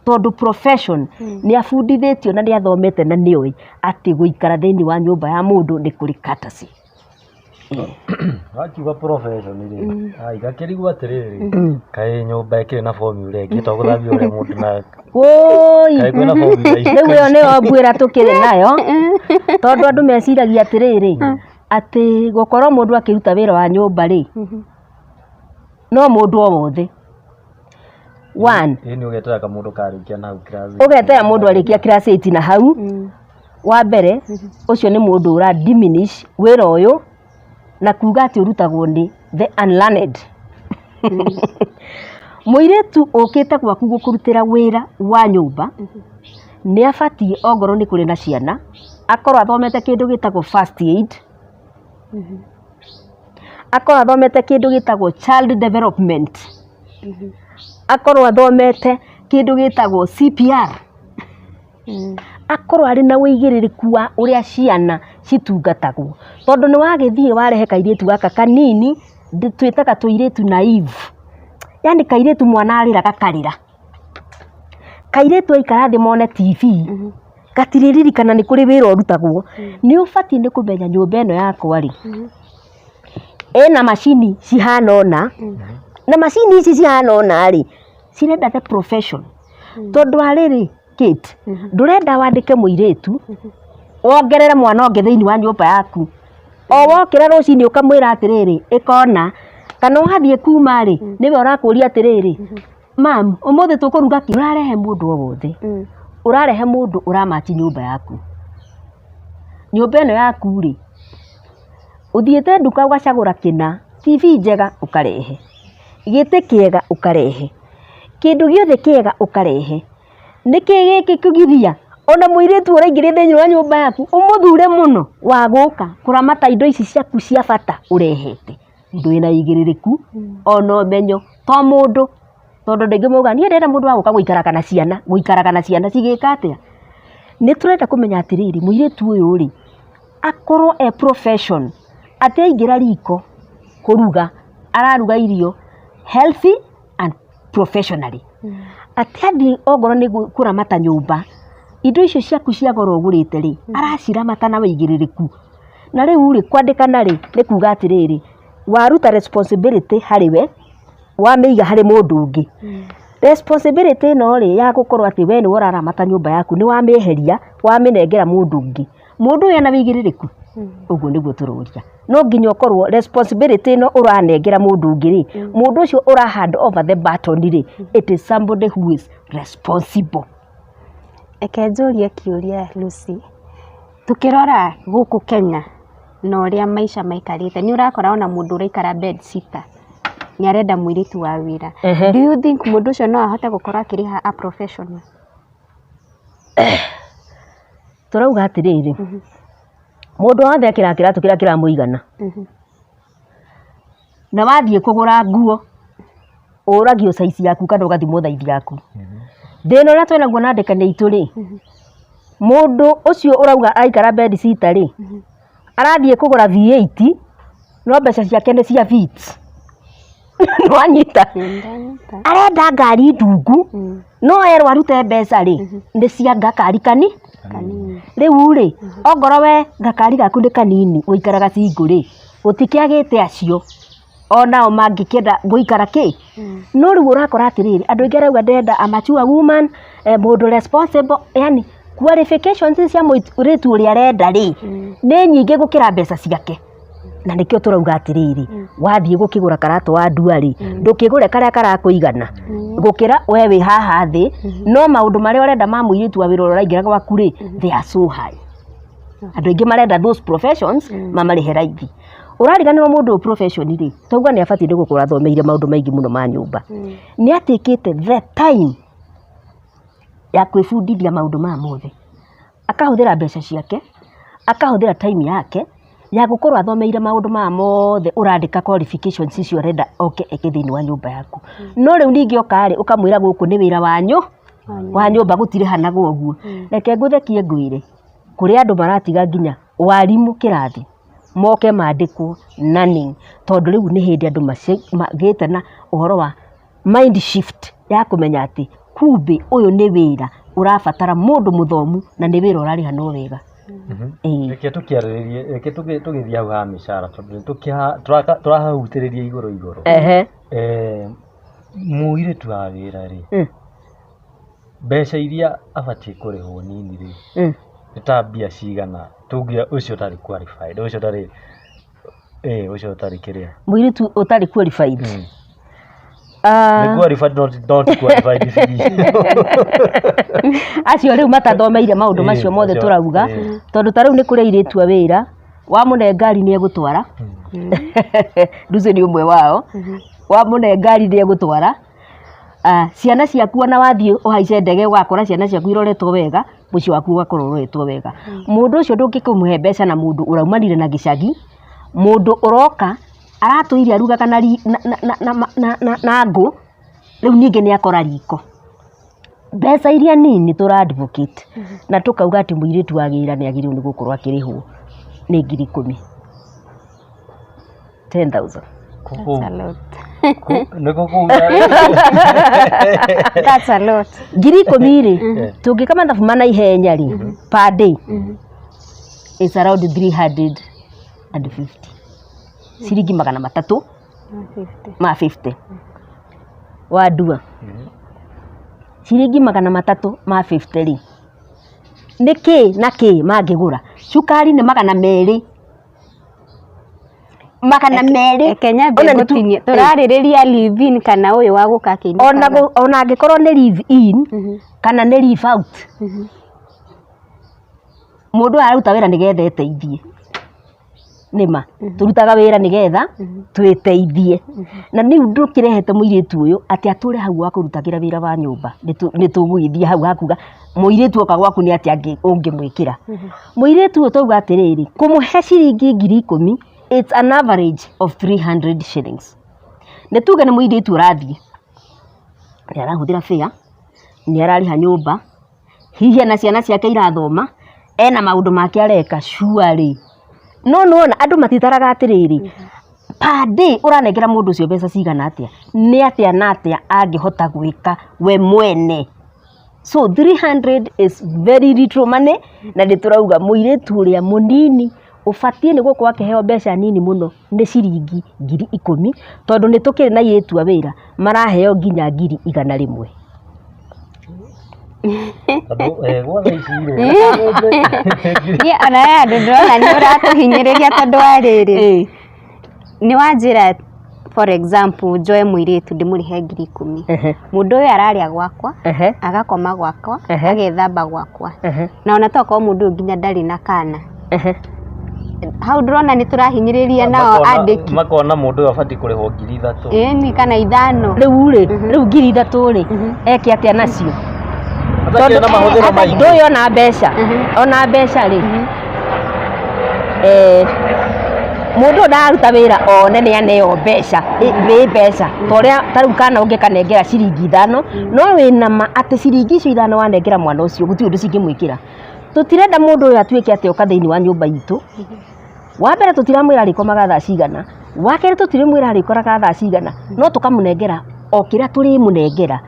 tondũ profession nĩ abundithĩtio na nĩ athomete na nĩoĩ atĩ gũikara thĩinĩ wa nyũmba ya mũndũ nĩ kũrĩ courtesy. Wakiuga profession rĩ, ai gakĩrigwo atĩrĩrĩ, kaĩ nyũmba ĩkĩrĩ na formula ĩngĩ to gũthambia ũrĩa mũndũ na Wũi. Kaĩ kwĩna formula ici? Rĩu ĩyo nĩyo mbuĩra tũkĩrĩ nayo, tondũ andũ meciragia atĩrĩrĩ, atĩ gũkorwo mũndũ akĩruta wĩra wa nyũmba rĩ, no mũndũ o wothe. One, Ĩ nĩ ũgetera kamũndũ karĩkia na hau class. Ũgetera mũndũ arĩkia class 8 na hau. Wa mbere, ũcio nĩ mũndũ ũra diminish wĩra ũyũ na kuga atĩ ũrutagwo nĩ the unlearned. Mũirĩtu ũkĩte gwaku gũkũrutĩra wĩra wa nyũmba nĩ abatiĩ, ongorwo nĩ kũrĩ na ciana, akorwo athomete kĩndũ gĩtagwo first aid, akorwo athomete kĩndũ gĩtagwo child development, akorwo athomete kĩndũ gĩtagwo CPR, akorwo arĩ na ũigĩrĩrĩku wa ũrĩa ciana citungatagwo, tondũ nĩ wagĩthiĩ warehe kairĩtu gaka kanini, twĩtaga tũirĩtu naive, yani kairĩtu mwana arĩra gakarĩra, kairĩtu aikara thĩ mone TV gatirĩririkana nĩ kũrĩ wĩra ũrutagwo. Nĩ ũbatiĩ nĩ kũmenya nyũmba ĩno yakwa rĩ, ĩna macini cihana ũna, na macini ici cihana ũna rĩ, cirenda the profession, tondũ arĩrĩ Kate, ndũrenda wandĩke mũirĩtu wongerere mwana ũngĩ thĩinĩ wa nyũmba yaku, o wokĩra rũcinĩ ũkamwĩra atĩrĩrĩ, ĩkona kana wathiĩ kuma rĩ, nĩwe ũrakũria atĩrĩrĩ, "Mam, ũmũthĩ tũkũruga kĩ?" Ũrarehe mũndũ o wothe, ũrarehe mũndũ ũramachi nyũmba yaku. Nyũmba ĩno yaku rĩ, ũthiĩte nduka ũgacagũra kĩna, TV njega ũkarehe, gĩtĩ kĩega ũkarehe, kĩndũ gĩothe kĩega ũkarehe. Nĩkĩ gĩkĩ kũgiria ona mũirĩtu ũraingĩra thĩinĩ wa nyũmba yaku ũmũthure mũno wa gũka kũramata indo ici ciaku cia bata ũrehete? Mũndũ wĩna ũigĩrĩrĩku ona ũmenyo, to mũndũ, tondũ andũ aingĩ maugaga, "Niĩ ndĩrenda mũndũ wa gũka gũikaraga na ciana." Gũikaraga na ciana cigĩka atĩa? Nĩ tũrenda kũmenya atĩrĩrĩ, mũirĩtu ũyũ rĩ, akorwo e profession, atĩ aingĩra riko kũruga, araruga irio healthy and professionally, atĩ athiĩ ongorwo nĩ kũramata nyũmba, indo icio ciaku cia goro ũgũrĩte rĩ, araciramata na ũigĩrĩrĩku. Na rĩu rĩ, kwandĩkana rĩ, nĩ kuga atĩrĩrĩ, waruta responsibility harĩ we, wamĩiga harĩ mũndũ ũngĩ. Responsibility ĩno rĩ, ya gũkorwo atĩ we nĩwe ũraramata nyũmba yaku, nĩ wamĩeheria wamĩnengera mũndũ ũngĩ. Mũndũ ũyũ ena ũigĩrĩrĩku? Ũguo nĩguo tũroria. No nginya ũkorwo responsibility ĩno ũranengera mũndũ ũngĩ rĩ, mũndũ ũcio ũra hand over the baton rĩ, it is somebody who is responsible. Reke njũrie kĩũria, Lucy. Tũkĩrora gũkũ Kenya na ũrĩa maica maikarĩte, nĩ ũrakora ona mũndũ ũraikara bed sitter nĩ arenda mũirĩtu wa wĩra. Do you think mũndũ ũcio no ahote gũkorwo akĩrĩha a professional? Tũrauga atĩrĩrĩ, mũndũ wothe ekĩraga kĩratũ kĩrĩa kĩramũigana. Na wathiĩ kũgũra nguo, ũragio size yaku kana ũgathimwo thaithi yaku. Thĩna ũrĩa twĩnaguo na andĩkani aitũ rĩ, mũndũ ũcio ũrauga aikara bed sitter rĩ, arathiĩ kũgũra V8, no mbeca ciake nĩ cia Vitz. Nĩwanyita? Ndanyita. Arenda ngari ndungu, no erwo arute mbeca rĩ, nĩ cia gakari kani Kanini. Rĩu rĩ, ongorwo we gakari gaku nĩ kanini, ũikaraga single rĩ, gũtikĩagĩte acio onao mangĩkĩenda gũikara kĩ. No rĩu ũrakora atĩrĩrĩ, andũ aingĩ arauga, "Ndĩrenda a mature woman, mũndũ responsible." Yani qualifications cia mũirĩtu ũrĩa arenda rĩ, nĩ nyingĩ gũkĩra mbeca ciake. Na nĩkĩo tũrauga atĩrĩrĩ, wathiĩ gũkĩgũra karatũ wa ndua rĩ, ndũkĩgũre karĩa karakũigana gũkĩra we wĩ haha thĩ, no maũndũ marĩa ũrenda ma mũirĩtu wa wĩra ũrĩa ũraingĩra gwaku rĩ, they are so high. Andũ aingĩ marenda those professions mamarĩhe raithi. Ũrariganĩrwo mũndũ ũyũ profession rĩ, tauga nĩ abatiĩ nĩ gũkorwo athomeire maũndũ maingĩ mũno ma nyũmba, nĩ atakĩte the time. ya kwĩbundithia maũndũ maya mothe, akahũthĩra mbeca ciake, akahũthĩra time yake ya gũkorwo athomeire maũndũ maya mothe ũrandĩka qualifications icio ũrenda oke eke thĩinĩ wa nyũmba yaku. No rĩu ningĩ oka rĩ, ũkamwĩra gũkũ nĩ wĩra wa nyũmba gũtirĩhanagwo ũguo. Reke ngũthekie ngwĩre, kũrĩ andũ maratiga nginya warimũ kĩrathi moke mandĩkwo nanny, tondũ rĩu nĩ hĩndĩ andũ magĩte na ũhoro wa mind shift ya kũmenya atĩ kumbe ũyũ nĩ wĩra ũrabatara mũndũ mũthomu na nĩ wĩra ũrarĩhanwo wega. Ĩĩ. Reke tũkĩarĩrĩrie, reke tũgĩthiĩ hau ha mĩcara tondũ tũrahahutĩrĩria igũrũ igũrũ. Mũirĩtu wa wĩra rĩ, mbeca iria abatiĩ kũrĩhwo nini rĩ, nĩ ta mbia cigana tũngiuga ũcio ũtarĩ qualified, ũcio ũtarĩ, ũcio ũtarĩ kĩrĩa. Mũirĩtu ũtarĩ qualified. Nĩ qualified not qualified Acio rĩu matathomeire maũndũ macio mothe tũrauga, tondũ ta rĩu nĩ kũrĩ airĩtu a wĩra, wamũne ngari nĩ egũtwara. Lucy nĩ ũmwe wao. Wamũne ngari nĩ egũtwara. Ciana ciaku ona wathiĩ ũhaice ndege ũgakora ciana ciaku iroretwo wega, mũciĩ waku ũgakorwo ũroretwo wega. Mũndũ ũcio ndũngĩkĩmũhe mbeca na mũndũ ũraumanire na gĩcagi, mũndũ ũroka aratũire arugaga na ngũ, rĩu ningĩ nĩ akora riko. Mbeca iria nini tũra advocate na tũkauga atĩ mũirĩtu wa wĩra nĩ agĩrĩirwo nĩ gũkorwo akĩrĩhwo nĩ 10,000. 10,000. That's a lot. That's a lot. 10,000 rĩ, tũngĩka mathabu ma naihenya rĩ, per day it's around 350. Ciringi 350 ma 50. Wandua. Ciringi 350 rĩ, nĩ kĩ na kĩ mangĩgũra? Cukari nĩ 200. 200. Reke nyambe Ona nĩ tu- ngũtinie. Tũrarĩrĩria live in kana ũyũ wa gũka akĩinũkaga? Ona angĩkorwo nĩ live in kana nĩ live out. Mũndũ ũyũ araruta wĩra nĩgetha eteithie. Nĩma, tũrutaga wĩra nĩgetha twĩteithie. Na rĩu ndũkĩrehete mũirĩtu ũyũ atĩ atũre hau wa kũrutagĩra wĩra wa nyũmba. Nĩ tũgũgĩthiĩ hau hakuga mũirĩtu oka gwaku nĩ atĩa ũngĩmwĩkĩra. Mũirĩtu ũyũ twauga atĩrĩrĩ, kũmũhe ciringi 10,000, it's an average of 300 shillings. Nĩ tuge nĩ mũirĩtu ũrathiĩ, nĩ arahũthĩra fare, nĩ ararĩha nyũmba, hihi ena ciana ciake irathoma, ena maũndũ make areka surely. No nĩwona andũ matitaraga atĩrĩrĩ, per day ũranengera mũndũ ũcio mbeca cigana atĩa, nĩ atĩa na atĩa angĩhota gwĩka we mwene. So 300 is very little money, na nĩ tũrauga mũirĩtu ũrĩa mũnini ũbatiĩ nĩ gũkorwo akĩheo mbeca nini mũno nĩ ciringi 10,000, tondũ nĩ tũkĩrĩ na airĩtu a wĩra maraheo nginya 100,000. Tondũ gwa thaa ici rĩ, Niĩ ona we andũ ndĩrona nĩ ũratũhinyĩrĩria tondũ wa rĩrĩ, nĩ wanjĩra for example njoe mũirĩtu ndĩmũrĩhe 10,000. Mũndũ ũyũ ararĩa gwakwa, agakoma gwakwa, agethamba gwakwa. Na ona tokorwo mũndũ ũyũ nginya ndarĩ na kana. Hau ndĩrona nĩ tũrahinyĩrĩria nao andĩki. Makona mũndũ ũyũ abatiĩ kũrĩhwo 3,000. Ĩni kana 5. Rĩu rĩ, rĩu 3,000 rĩ, eke atĩa nacio? Atakĩrĩ na mahũthĩro maingĩ. Ndũĩ ona mbeca, ona mbeca rĩ, mũndũ ũyũ ndararuta wĩra one nĩ aneo mbeca, nĩ mbeca. Ta ũrĩa ta rĩu kana ũngĩkanengera ciringi 5, no wĩna ma atĩ ciringi icio 5 wanengera mwana ũcio gũtirĩ ũndũ cingĩmwĩkĩra. Tũtirenda mũndũ ũyũ atuĩke atĩ oka thĩinĩ wa nyũmba itũ. Wa mbere tũtiramwĩra arĩkomaga thaa cigana, wa kerĩ tũtiramwĩra arĩkoraga thaa cigana, no tũkamũnengera o kĩrĩa tũrĩmũnengera.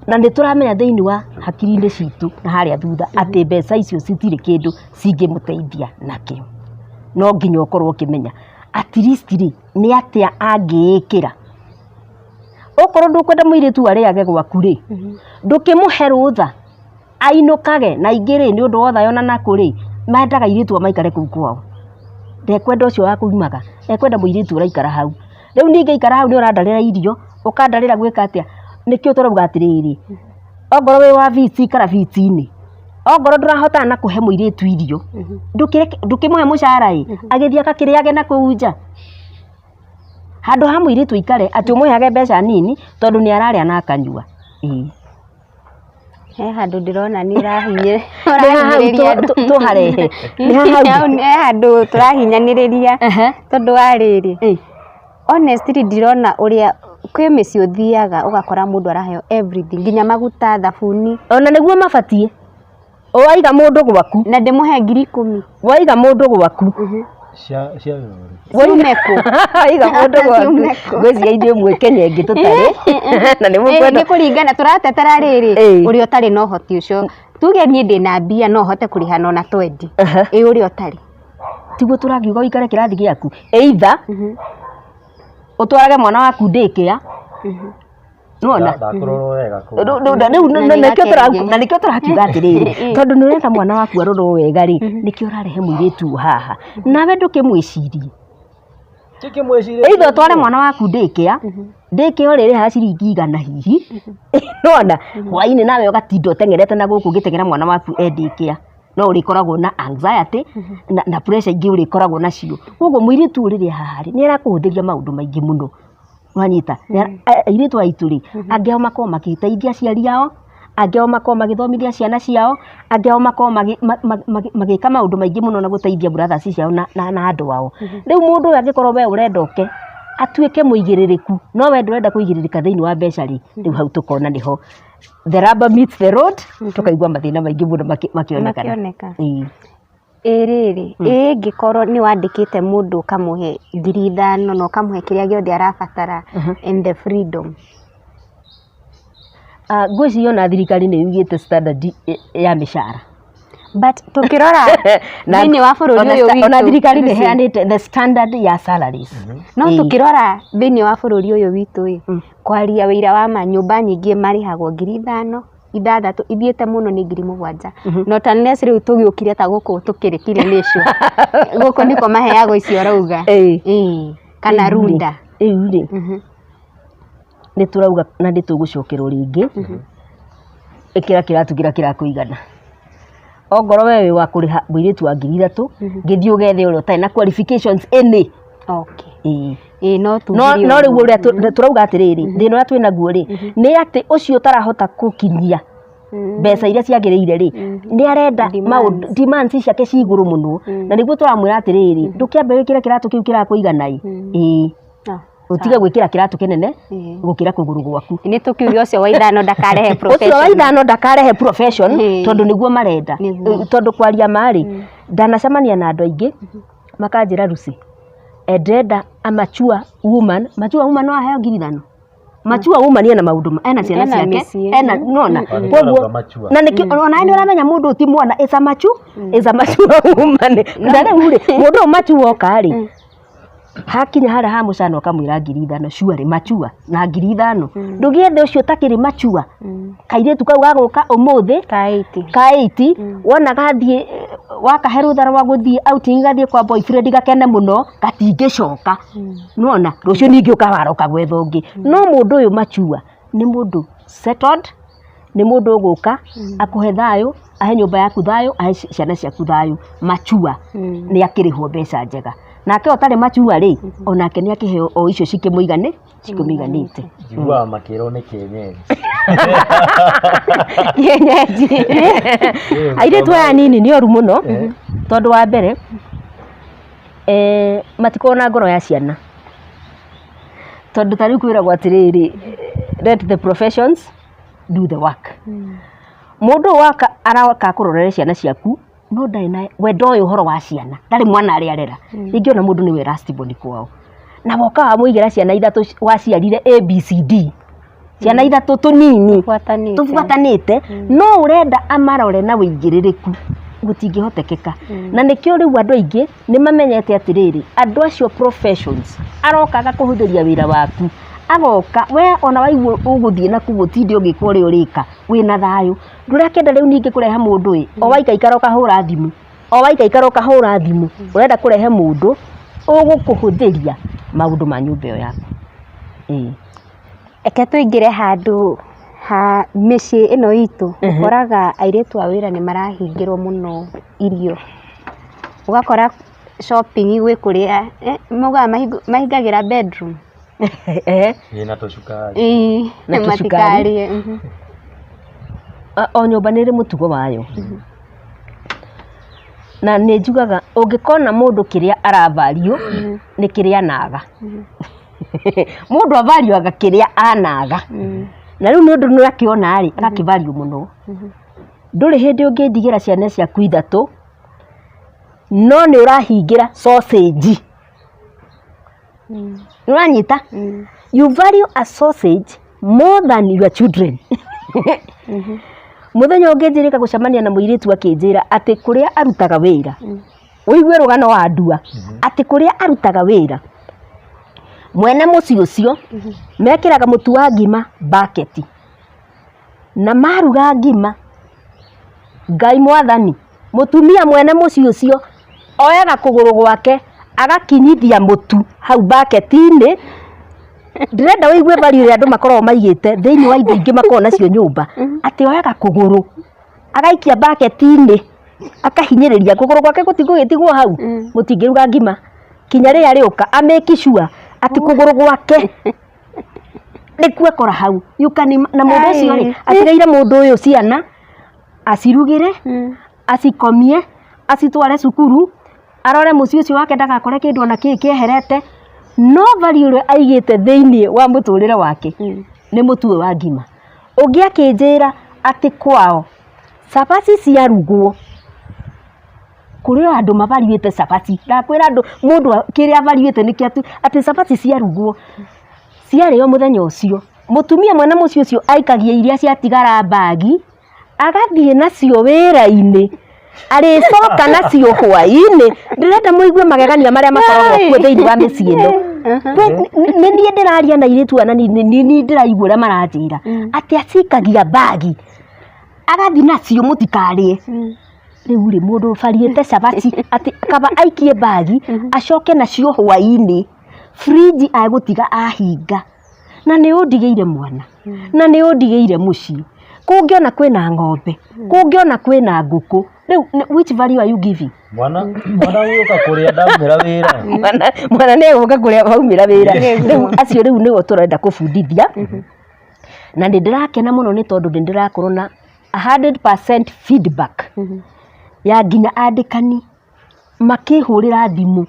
Na nĩ tũramenya thĩinĩ wa hakiri-inĩ citũ na harĩa thutha atĩ mbeca icio citirĩ kĩndũ cingĩmũteithia nakĩo. No nginya ũkorwo ũkĩmenya at least rĩ, nĩ atĩa angĩĩkĩra. Okorwo ndũkwenda mũirĩtu arĩage gwaku rĩ, ndũkĩmũhe rũtha ainũkage. Na aingĩ rĩ, nĩ ũndũ wa ũthaya ona nakũ rĩ, mendaga airĩtu ao maikare kũu kwao. Ndekwenda ũcio wa kuumaga, ekwenda mũirĩtu ũraikara hau. Rĩu ningĩ aikara hau nĩ ũrandarĩra irio, ũkandarĩra gwĩka atĩa, nĩkĩo tũrauga atĩrĩrĩ, ongorwo wĩ wa biti ikara biti-inĩ, ongorwo ndũrahotana na kũhe mũirĩtu irio, ndũkĩmũhe mũcara ĩ, agĩthiĩ agakĩrĩage na kũu nja. Handũ ha mũirĩtu aikare atĩ ũmũheage mbeca nini, tondũ nĩ ararĩa na akanyua. Ĩĩ. He handũ ndĩrona nĩ ũrahinyĩ Nĩ haha hau ũrahinyĩrĩria andũ. tũharehe. Nĩ haha hau. Hau he handũ tũrahinyanĩrĩria tondũ wa rĩrĩ, honestly ndirona ũrĩa kwĩ mĩciĩ ũthiaga ũgakora mũndũ araheo everything nginya maguta, thabuni. Ona nĩguo mabatiĩ. Waiga mũndũ gwaku. Na ndĩmũhe 10,000. Waiga mũndũ gwaku. Cia cia wĩra ũrĩkũ? Ciume kũ? Waiga mũndũ gwaku. Ciume kũ? Ngwĩciria ithuĩ mwĩ Kenya ĩngĩ tũtarĩ. Na nĩ mũkwenda. Nĩ kũringana tũratetera rĩrĩ ũrĩa ũtarĩ na ũhoti ũcio. Tuge niĩ ndĩna mbia no hote kũrĩha na ona twendi. Ĩ ũrĩa ũtarĩ? Tiguo tũrakiuga ũikare kĩrathi gĩaku. Either ũtwarage mwana waku daycare. Nĩwona? Ndakũrorwo wega kũu. Rĩu Na na nĩkĩo nĩ gakenge. na nĩkĩo tũrakiuga atĩrĩrĩ, tondũ nĩ ũrenda mwana waku arorwo wega rĩ, nĩkĩo ũrarehe mũirĩtu ũyũ haha. Nawe ndũkĩmwĩcirie. Tikĩmwĩcirie. Either ũtware mwana waku daycare, daycare ũrĩrĩhaga ciringi 100 hihi, nĩwona? Hwainĩ nawe ũgatinda ũteng'erete na gũkũ ũgĩteng'era mwana waku e daycare. No ũrĩkoragwo na anxiety na pressure ingĩ ũrĩkoragwo nacio. Koguo mũirĩtu ũyũ rĩrĩa haha rĩ, nĩ arakũhũthĩria maũndũ maingĩ mũno. Wanyita? Airĩtu aitũ rĩ, angĩ ao makoragwo magĩteithia aciari ao, angĩ ao makoragwo magĩthomithia ciana ciao, angĩ ao makoragwo magĩka maũndũ maingĩ mũno na gũteithia brothers ciao na andũ ao. Rĩu mũndũ ũyũ angĩkorwo we ũrenda oke atuĩke mũigĩrĩrĩku, no we ndũrenda kũigĩrĩrĩka thĩinĩ wa mbeca rĩ, rĩu hau tũkona nĩho the rubber meets the road, tũkaigua mathĩna maingĩ mũno makĩonekana. Makĩoneka. Ĩĩ. Ĩ rĩrĩ, ĩ ĩngĩkorwo nĩ wandĩkĩte mũndũ ũkamũhe 5,000 na ũkamũhe kĩrĩa gĩothe arabatara and the freedom. Ngwĩciria ona thirikari nĩ yugĩte standard ya mĩcara. But tũkĩrora thĩinĩ wa bũrũri ũyũ witũ, ona thirikari nĩ ĩheanĩte the standard ya salaries. No tũkĩrora thĩinĩ wa bũrũri ũyũ witũ ĩ, kwaria wĩira wa ma, nyũmba nyingĩ marĩhagwo 5,000, 6,000, ithiĩte mũno nĩ 7,000. Not unless rĩu tũgĩũkire ta gũkũ tũkĩrĩ Kileleshwa. Gũkũ nĩkuo maheagwo icio ũrauga. Ĩĩ. Kana Runda. Rĩu rĩ, nĩ tũrauga na nĩ tũgũcokerwo rĩngĩ, ĩkĩra kĩratũ kĩrĩa kĩrakũigana. Ongorwo we wĩ wa kũrĩha mũirĩtu wa 3,000, gĩthiĩ ũgethe ũrĩa ũtarĩ na qualifications any. Okay. Ĩĩ. Ĩĩ no No tugire no rĩu ũguo. ũrĩa tũrauga atĩrĩrĩ, thĩna ũrĩa twĩnaguo rĩ, nĩ atĩ ũcio ũtarahota gũkinyia mbeca iria ciagĩrĩire rĩ, nĩ arenda maũndũ, demands ciake ci igũrũ mũno. Na nĩguo tũramwĩra atĩrĩrĩ, ndũkĩambe wĩkĩre kĩratũ kĩu kĩrakũigana ĩ. Ĩĩ. Ũtige gwĩkĩra kĩratũ kĩnene gũkĩra kũgũrũ gwaku. Nĩ tũkiuge ũcio wa 5 ndakarehe profession. Ũcio wa 5 ndakarehe profession tondũ nĩguo marenda. Tondũ kwaria ma rĩ, ndanacemania na andũ aingĩ makanjĩra Lucy, ndĩrenda a mature woman, mature woman no aheo 5,000? Mature woman ena maũndũ, ena ciana ciake, ena nona. Koguo na nĩkĩo ona nĩ ũramenya mũndũ ũyũ ti mwana, is a mature, is a mature woman. Na rĩu rĩ, mũndũ ũyũ mature oka rĩ, hakinya harĩa ha mũcana ũkamwĩra 5,000 surely mature na 5,000. Ndũgĩethe ũcio ũtakĩrĩ mature, kairĩtu kau gagũka ũmũthĩ Ka 80. ka 80, wona gathiĩ wakahe rũtha rwa gũthiĩ outing gathiĩ kwa boyfriend gakene mũno, gatingĩcoka. Nĩwona? Rũciũ ningĩ ũkawaroka gwetha ũngĩ. No mũndũ ũyũ mature nĩ mũndũ settled, nĩ mũndũ ũgũka akũhe thayũ, ahe nyũmba yaku thayũ, ahe ciana ciaku thayũ. Mature nĩ akĩrĩhwo mbeca njega. Nake ũtarĩ mature rĩ, onake nĩ akĩheo o icio cikĩmũiganĩte. Njiguaga makĩrwo nĩ kĩenyeji. Kĩenyeji. Airĩtu aya nini nĩ oru mũno, tondũ wa mbere, matikoragwo na ngoro ya ciana. Tondũ ta rĩu kwĩragwo atĩrĩrĩ, let the professions do the work. Mũndũ ũyũ waka aroka akũrorere ciana ciaku, no ndarĩ na we ndoĩ ũhoro wa ciana, ndarĩ mwana arĩ arera. Rĩngĩ ona mũndũ nĩwe last born kwao. Na woka wamũigĩra ciana ithatũ waciarire ABCD. Ciana ithatũ tũnini tũbuatanĩte, no ũrenda amarore na ũigĩrĩrĩku, gũtingĩhotekeka. Na nĩkĩo rĩu andũ aingĩ nĩ mamenyete atĩrĩrĩ, andũ acio professions, aroka agakũhũthĩria wĩra waku, agoka we ona waigua ũgũthiĩ na kũu ũtinde ũgĩka ũrĩa ũrĩka, wĩna thayũ. Ndũrakĩenda rĩu ningĩ kũrehe mũndũ ĩ, o waikaikara ũkahũra thimũ, o waikaikara ũkahũra thimũ, ũrenda kũrehe mũndũ ũgũkũhũthĩria maũndũ ma nyũmba ĩyo yaku. Ĩĩ. Reke tũingĩre handũ ha mĩciĩ ĩno itũ, ũkoraga airĩtu a wĩra nĩ marahingĩrwo mũno irio. Ũgakora shopping gwĩ kũrĩa, maugaga mahingagĩra bedroom. Ĩĩ na tũcukari. Ĩĩ, Na tũcukari. matikarĩe. O nyũmba nĩ ĩrĩ mũtugo wayo. Na nĩ njugaga ũngĩkona mũndũ kĩrĩa aravario nĩ kĩrĩa anaga. Mũndũ avarioaga kĩrĩa anaga. Na rĩu nĩ ũndũ nĩ akĩona rĩ, agakĩvario mũno. Ndũrĩ hĩndĩ ũngĩndigĩra ciana ciaku ithatũ, no nĩ ũrahingĩra sausage. Nĩ ũranyita? You value a sausage more than your children. Mũthenya ũngĩ njĩrĩga gũcemania na mũirĩtu akĩnjĩra atĩ kũrĩa arutaga wĩra, ũigue rũgano wa ndua, atĩ kũrĩa arutaga wĩra, mwene mũciĩ ũcio mekĩraga mũtu wa ngima baketi, na maruga ngima, Ngai mwathani, mũtumia mwene mũciĩ ũcio oyaga kũgũrũ gwake agakinyithia mũtu hau baketi-inĩ. Ndĩrenda ũigue value ĩrĩa andũ makoragwo maigĩte thĩinĩ wa indo ingĩ makoragwo nacio nyũmba, atĩ oyaga kũgũrũ agaikia baketi-inĩ akahinyĩrĩria kũgũrũ gwake gũtigũgĩtigwo hau, mũtingĩruga ngima kinya rĩrĩa rĩũka a make sure atĩ kũgũrũ gwake nĩkuo akora hau. You can na mũndũ ũcio rĩ atigĩire mũndũ ũyũ ciana acirugĩre, acikomie, acitware cukuru, arore mũciĩ ũcio wake ndagakore kĩndũ ona kĩ kĩeherete, no value ĩrĩa aigĩte thĩinĩ wa mũtũrĩre wake nĩ mũtu ũyũ wa ngima. Ũngĩ akĩnjĩra atĩ kwao cabaci ciarugwo kũrĩ o andũ mavariĩte cabaci, ndakwĩra andũ mũndũ kĩrĩa avariĩte nĩkĩo atĩ cabaci ciarugwo ciarĩo mũthenya ũcio, mũtumia mwene mũciĩ ũcio aikagia iria ciatigara mbagi, agathiĩ nacio wĩra-inĩ, arĩcoka nacio hwaĩ-inĩ. Ndĩrenda mũigue magegania marĩa makoragwo kuo thĩinĩ wa mĩciĩ ĩno. Nĩ niĩ ndĩraria na airĩtu aya na nĩ niĩ ndĩraigua ũrĩa maranjĩra, atĩ acikagia mbagi, agathiĩ nacio mũtikarĩe. Rĩu rĩ, mũndũ ũbariĩte cabaci atĩ kaba aikie mbagi, acoke nacio hwaĩ-inĩ, fridge agũtiga ahinga, na nĩ ũndigĩire mwana, na nĩ ũndigĩire mũciĩ, kũngĩona kwĩna ng'ombe, kũngĩona kwĩna ngũkũ, rĩu which value are you giving? Mwana mwana ũgũka kũrĩa ndaumĩra wĩra. Mwana nĩ egũka kũrĩa waumĩra wĩra. Rĩu acio rĩu nĩo tũrenda kũbundithia, na nĩ ndĩrakena mũno nĩ tondũ nĩ ndĩrakorwo na 100% feedback ya nginya andĩkani makĩhũrĩra thimũ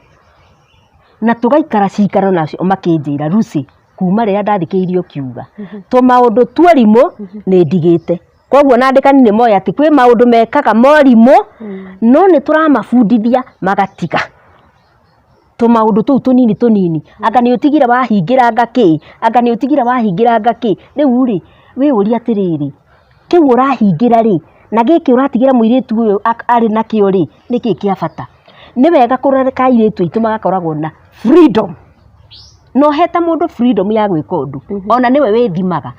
na tũgaikara cikaro nacio makĩnjĩra, Lucy, kuma rĩrĩa ndathikĩrĩirie ũkiuga tũmaũndũ tuorimũ nĩ ndigĩte. Koguo ona andĩkani nĩ moĩ atĩ kwĩ maũndũ mekaga morimũ, no nĩ tũramabundithia magatiga tũmaũndũ tũu tũnini tũnini, anga nĩ ũtigire wahingĩranga kĩ, anga nĩ ũtigire wahingĩranga kĩ. Rĩu rĩ, wĩyũrie atĩrĩrĩ, kĩu ũrahingĩra rĩ, na gĩkĩ ũratigĩra mũirĩtu ũyũ arĩ nakĩo rĩ, nĩkĩ kĩa bata? Nĩ wega kũreka airĩtu aitũ magakoragwo na freedom. Na ũhete mũndũ freedom ya gwĩka ũndũ, ona nĩwe wĩthimaga,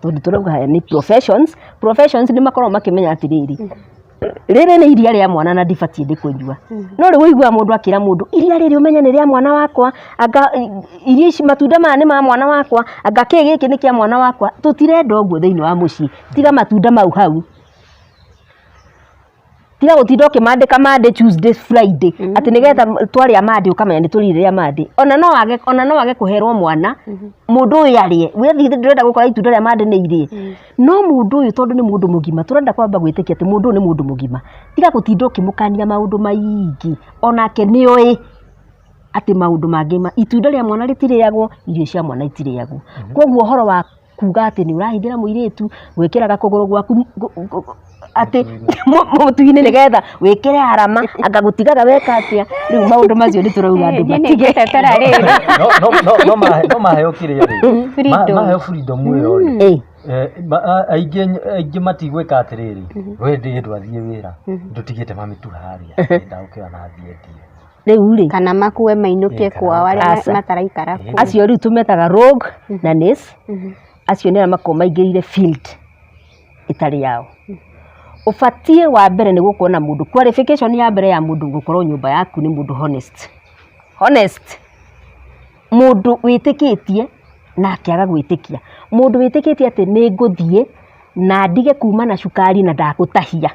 tondũ tũrauga aya nĩ professions, professions nĩ makoragwo makĩmenya atĩrĩrĩ, rĩrĩ nĩ iria rĩa mwana na ndibatiĩ nĩ kũnyua. No rĩu ũiguaga mũndũ akĩra mũndũ, iria rĩrĩ ũmenye nĩ rĩa mwana wakwa, anga irio ici matunda maya nĩ ma mwana wakwa, anga kĩ gĩkĩ nĩ kĩa mwana wakwa. Tũtirenda ũguo thĩinĩ wa mũciĩ, tiga matunda mau hau. Tiga gũtinda ũkĩmandĩka Monday, Tuesday, Friday, atĩ nĩgetha twarĩa Monday ũkamenya nĩ tũrĩire rĩa Monday. Ona no wage, ona no wage kũherwo mwana, mũndũ ũyũ arĩe, we ndũrenda gũkora itunda rĩa Monday nĩ irĩe. No mũndũ ũyũ tondũ nĩ mũndũ mũgima, tũrenda kwamba gwĩtĩkia atĩ mũndũ ũyũ nĩ mũndũ mũgima. Tiga gũtinda ũkĩmũkania maũndũ maingĩ, onake nĩ oĩ atĩ maũndũ mangĩ, itunda rĩa mwana rĩtirĩagwo, irio cia mwana itirĩagwo. Koguo ũhoro wa kuga atĩ nĩ ũrahingĩra mũirĩtu, gwĩkĩraga kũgũrũ gwaku atĩ mũtu-inĩ nĩgetha wĩkĩre arama, anga gũtigaga weka atĩa, rĩu maũndũ macio nĩ tũrauga andũ matige. No maheo kĩrĩa rĩ, maheo freedom ĩyo rĩ, aingĩ aingĩ matigwĩka atĩrĩrĩ, we ndĩ ndwathiĩ wĩra, ndũtigĩte mami tu harĩa, ndagũkĩra na thiĩ ndie. Rĩu rĩ, kana makue mainũke kwao arĩa mataraikara kũu. Acio rĩu tũmetaga rogue nannies, acio nĩ arĩa makoragwo maingĩrĩire field ĩtarĩ yao. Ũbatiĩ wa mbere nĩ gũkorwo na mũndũ, qualification ya mbere ya mũndũ gũkorwo nyũmba yaku nĩ mũndũ honest. Honest. Mũndũ wĩtĩkĩtie na akĩaga gwĩtĩkia. Mũndũ wĩtĩkĩtie atĩ nĩ ngũthiĩ na ndige kuma na cukari na ndagũtahia.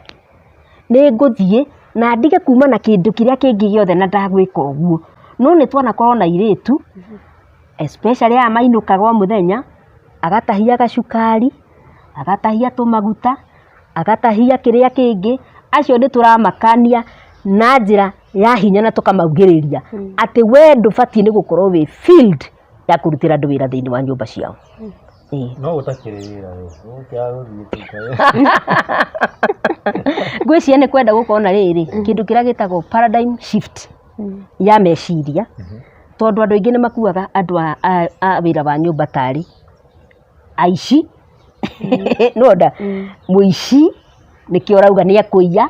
Nĩ ngũthiĩ na ndige kuma na kĩndũ kĩrĩa kĩngĩ gĩothe na ndagwĩka ũguo. No nĩ twanakorwo na airĩtu, especially aya mainũkaga o mũthenya, agatahia gacukari, agatahia tũmaguta, Agatahia kĩrĩa kĩngĩ, acio nĩ tũramakania na njĩra ya hinya na tũkamaugĩrĩria atĩ we ndũbatiĩ nĩ gũkorwo wĩ field ya kũrutĩra andũ wĩra thĩinĩ wa nyũmba ciao. Ĩĩ. No gũtakĩrĩ wĩra rĩ, ũgũkĩaga gũthiĩ kũu. Ngwĩciria nĩ kwenda gũkorwo na rĩrĩ, kĩndũ kĩrĩa gĩtagwo paradigm shift ya meciria, tondũ andũ aingĩ nĩ makuaga andũ a wĩra wa nyũmba tarĩ aici, nĩwona mũici nĩkĩo ũrauga nĩ ekũiya,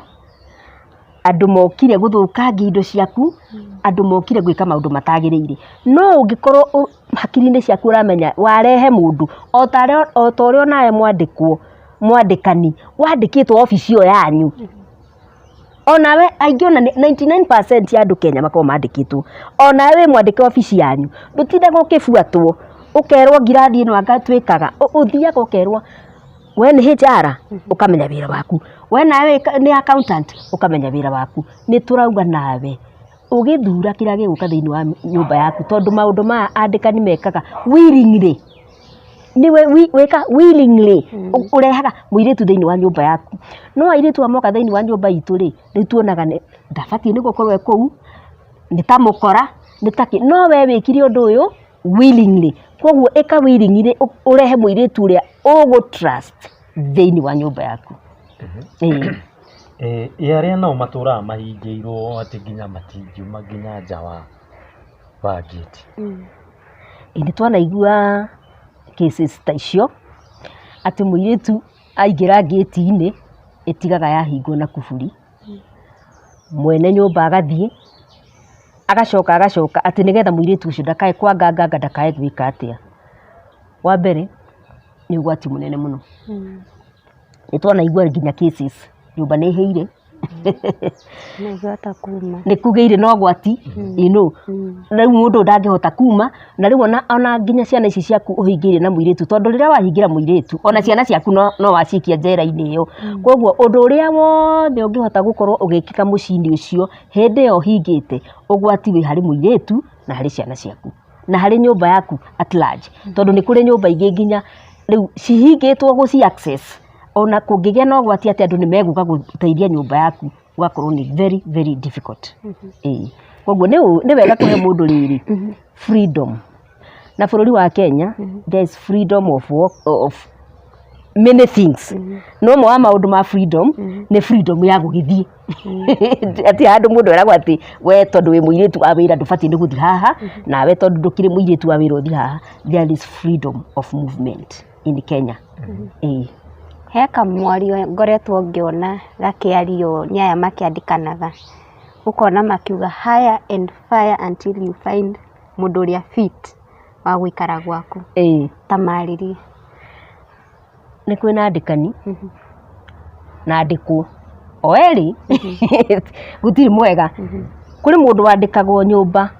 andũ mokire gũthũkangia indo ciaku, andũ mokire gwĩka maũndũ matagĩrĩire. No ũngĩkorwo hakiri-inĩ ciaku ũramenya warehe mũndũ o ta ũrĩa onawe mwandĩkwo, mwandĩkani wandĩkĩtwo obici ĩyo yanyu, onawe aingĩ ona 99% ya andũ Kenya makoragwo mandĩkĩtwo, onawe wĩ mwandĩke obici yanyu, ndũtindaga ũkĩbuatwo ũkerwo ngirathi ĩno anga twĩkaga, ũthiaga ũkerwo we nĩ HR ũkamenya wĩra waku, we nawe nĩ accountant ũkamenya wĩra waku. Nĩ tũrauga nawe ũgĩthura kĩrĩa gĩgũka thĩinĩ wa nyũmba yaku, tondũ maũndũ maya andĩkani mekaga willingly, nĩwe wĩka willingly, ũrehaga mũirĩtu thĩinĩ wa nyũmba yaku. No airĩtu aya moka thĩinĩ wa nyũmba itũ rĩ, rĩu tuonaga ndabatiĩ nĩ gũkorwo e kũu, nĩ ta mũkora, nĩ ta kĩ, no we wĩkire ũndũ ũyũ willingly, koguo ĩka willingly ũrehe mũirĩtu ũrĩa ũgũ trust thĩinĩ wa nyũmba yaku. Ĩĩ. Ĩ arĩa nao matũraga mahingĩirwo atĩ nginya matingiuma nginya nja wa ngĩti? Ĩ nĩ twanaigua cases ta icio, atĩ mũirĩtu aingĩra ngĩti-inĩ ĩtigaga yahingwo na kuburi, mwene nyũmba agathiĩ, agacoka agacoka atĩ nĩgetha mũirĩtu ũcio ndakae kwanganganga ndakae gwĩka atĩa. Wa mbere nĩ ũgwati mũnene mũno. Nĩ twanaigua nginya cases nyũmba nĩ ĩhĩire, Ndũngĩhota kuma. Nĩ kũgĩire na ũgwati, rĩu mũndũ ũyũ ndangĩhota kuma, na rĩu ona nginya ciana ici ciaku ũhingĩire na mũirĩtu, tondũ rĩrĩa wahingĩra mũirĩtu, ona ciana ciaku no wacikia njera-inĩ ĩyo. Koguo ũndũ ũrĩa wothe ũngĩhota gũkorwo ũgĩkĩka mũciĩ-inĩ ũcio, hĩndĩ ĩyo ũhingĩte, ũgwati wĩ harĩ mũirĩtu na harĩ ciana ciaku, na harĩ nyũmba yaku at large, tondũ nĩ kũrĩ nyũmba ingĩ nginya rĩu cihingĩtwo gũci access, ona kũngĩgĩa na ũgwati atĩ andũ nĩ megũka gũteithia nyũmba yaku, ũgakorwo nĩ very very difficult. Ĩĩ. Koguo nĩ wega kũhe mũndũ rĩrĩ freedom. Na bũrũri wa Kenya there is freedom of work, of many things. No ũmwe wa maũndũ ma freedom nĩ freedom ya gũgĩthiĩ. Atĩ handũ mũndũ eragwo atĩ we tondũ wĩ mũirĩtu wa wĩra ndũbatiĩ nĩ gũthiĩ haha, nawe tondũ ndũkĩrĩ mũirĩtu wa wĩra ũthiĩ haha. There is freedom of movement in Kenya. Ĩĩ. He kamwario ngoretwo ngĩona gakĩario nĩ aya makĩandĩkanaga, ũkona makiuga hire and fire until you find mũndũ ũrĩa fit wa gũikara gwaku. Ĩĩ. Ta marĩrie. Nĩ kwĩna andĩkani na andĩkwo o erĩ, gũtirĩ mwega. Kũrĩ mũndũ wandĩkagwo nyũmba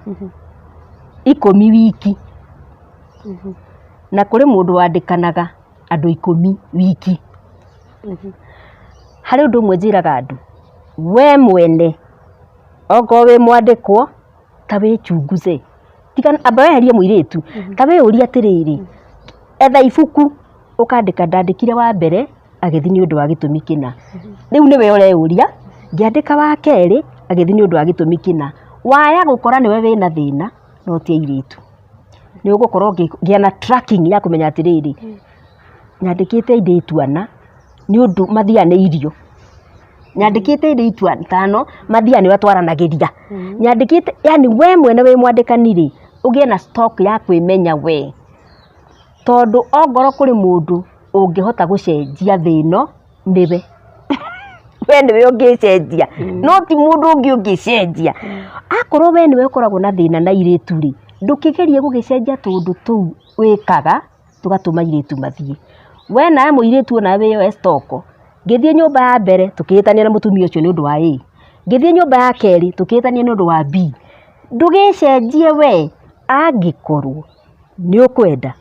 10 wiki, na kũrĩ mũndũ wandĩkanaga andũ 10 wiki. Harĩ ũndũ ũmwe njĩraga andũ, we mwene okorwo wĩ mwandĩkwo ta wĩchunguze, tiga amba weherie mũirĩtu, ta wĩyũrie atĩrĩrĩ, etha ibuku ũkandĩka ndandĩkire wa mbere agĩthiĩ nĩ ũndũ wa gĩtũmi kĩna, rĩu nĩwe ũreyũria ngĩandĩka wa kerĩ agĩthiĩ nĩ ũndũ wa gĩtũmi kĩna, waya gũkora nĩwe wĩna thĩna no ti airĩtu, nĩ ũgũkorwo ũkĩgĩa na tracking ya kũmenya atĩrĩrĩ, nyandĩkĩte airĩtu ana nĩ ũndũ mathiaga nĩ irio, nyandĩkĩte airĩtu atano mathiaga nĩo twaranagĩria, nyandĩkĩte yani we mwene wĩ mwandĩkani rĩ, ũgĩe na stock ya kwĩmenya we, tondũ ongorwo kũrĩ mũndũ ũngĩhota gũcenjia thĩ ĩno nĩwe, we nĩwe ũngĩcenjia, no ti mũndũ ũngĩ ũngĩcenjia. Akorwo we nĩwe ũkoragwo na thĩna na airĩtu rĩ, ndũkĩgerie gũgĩcenjia tũũndũ tũu wĩkaga tũgatũma airĩtu mathiĩ. We nawe mũirĩtu onawe wĩyoe stock, ngĩthiĩ nyũmba ya mbere tũkĩhĩtania na mũtumia ũcio nĩ ũndũ wa A, ngĩthiĩ nyũmba ya kerĩ tũkĩhĩtania nĩ ũndũ wa B, ndũgĩcenjie we angĩkorwo nĩ ũkwenda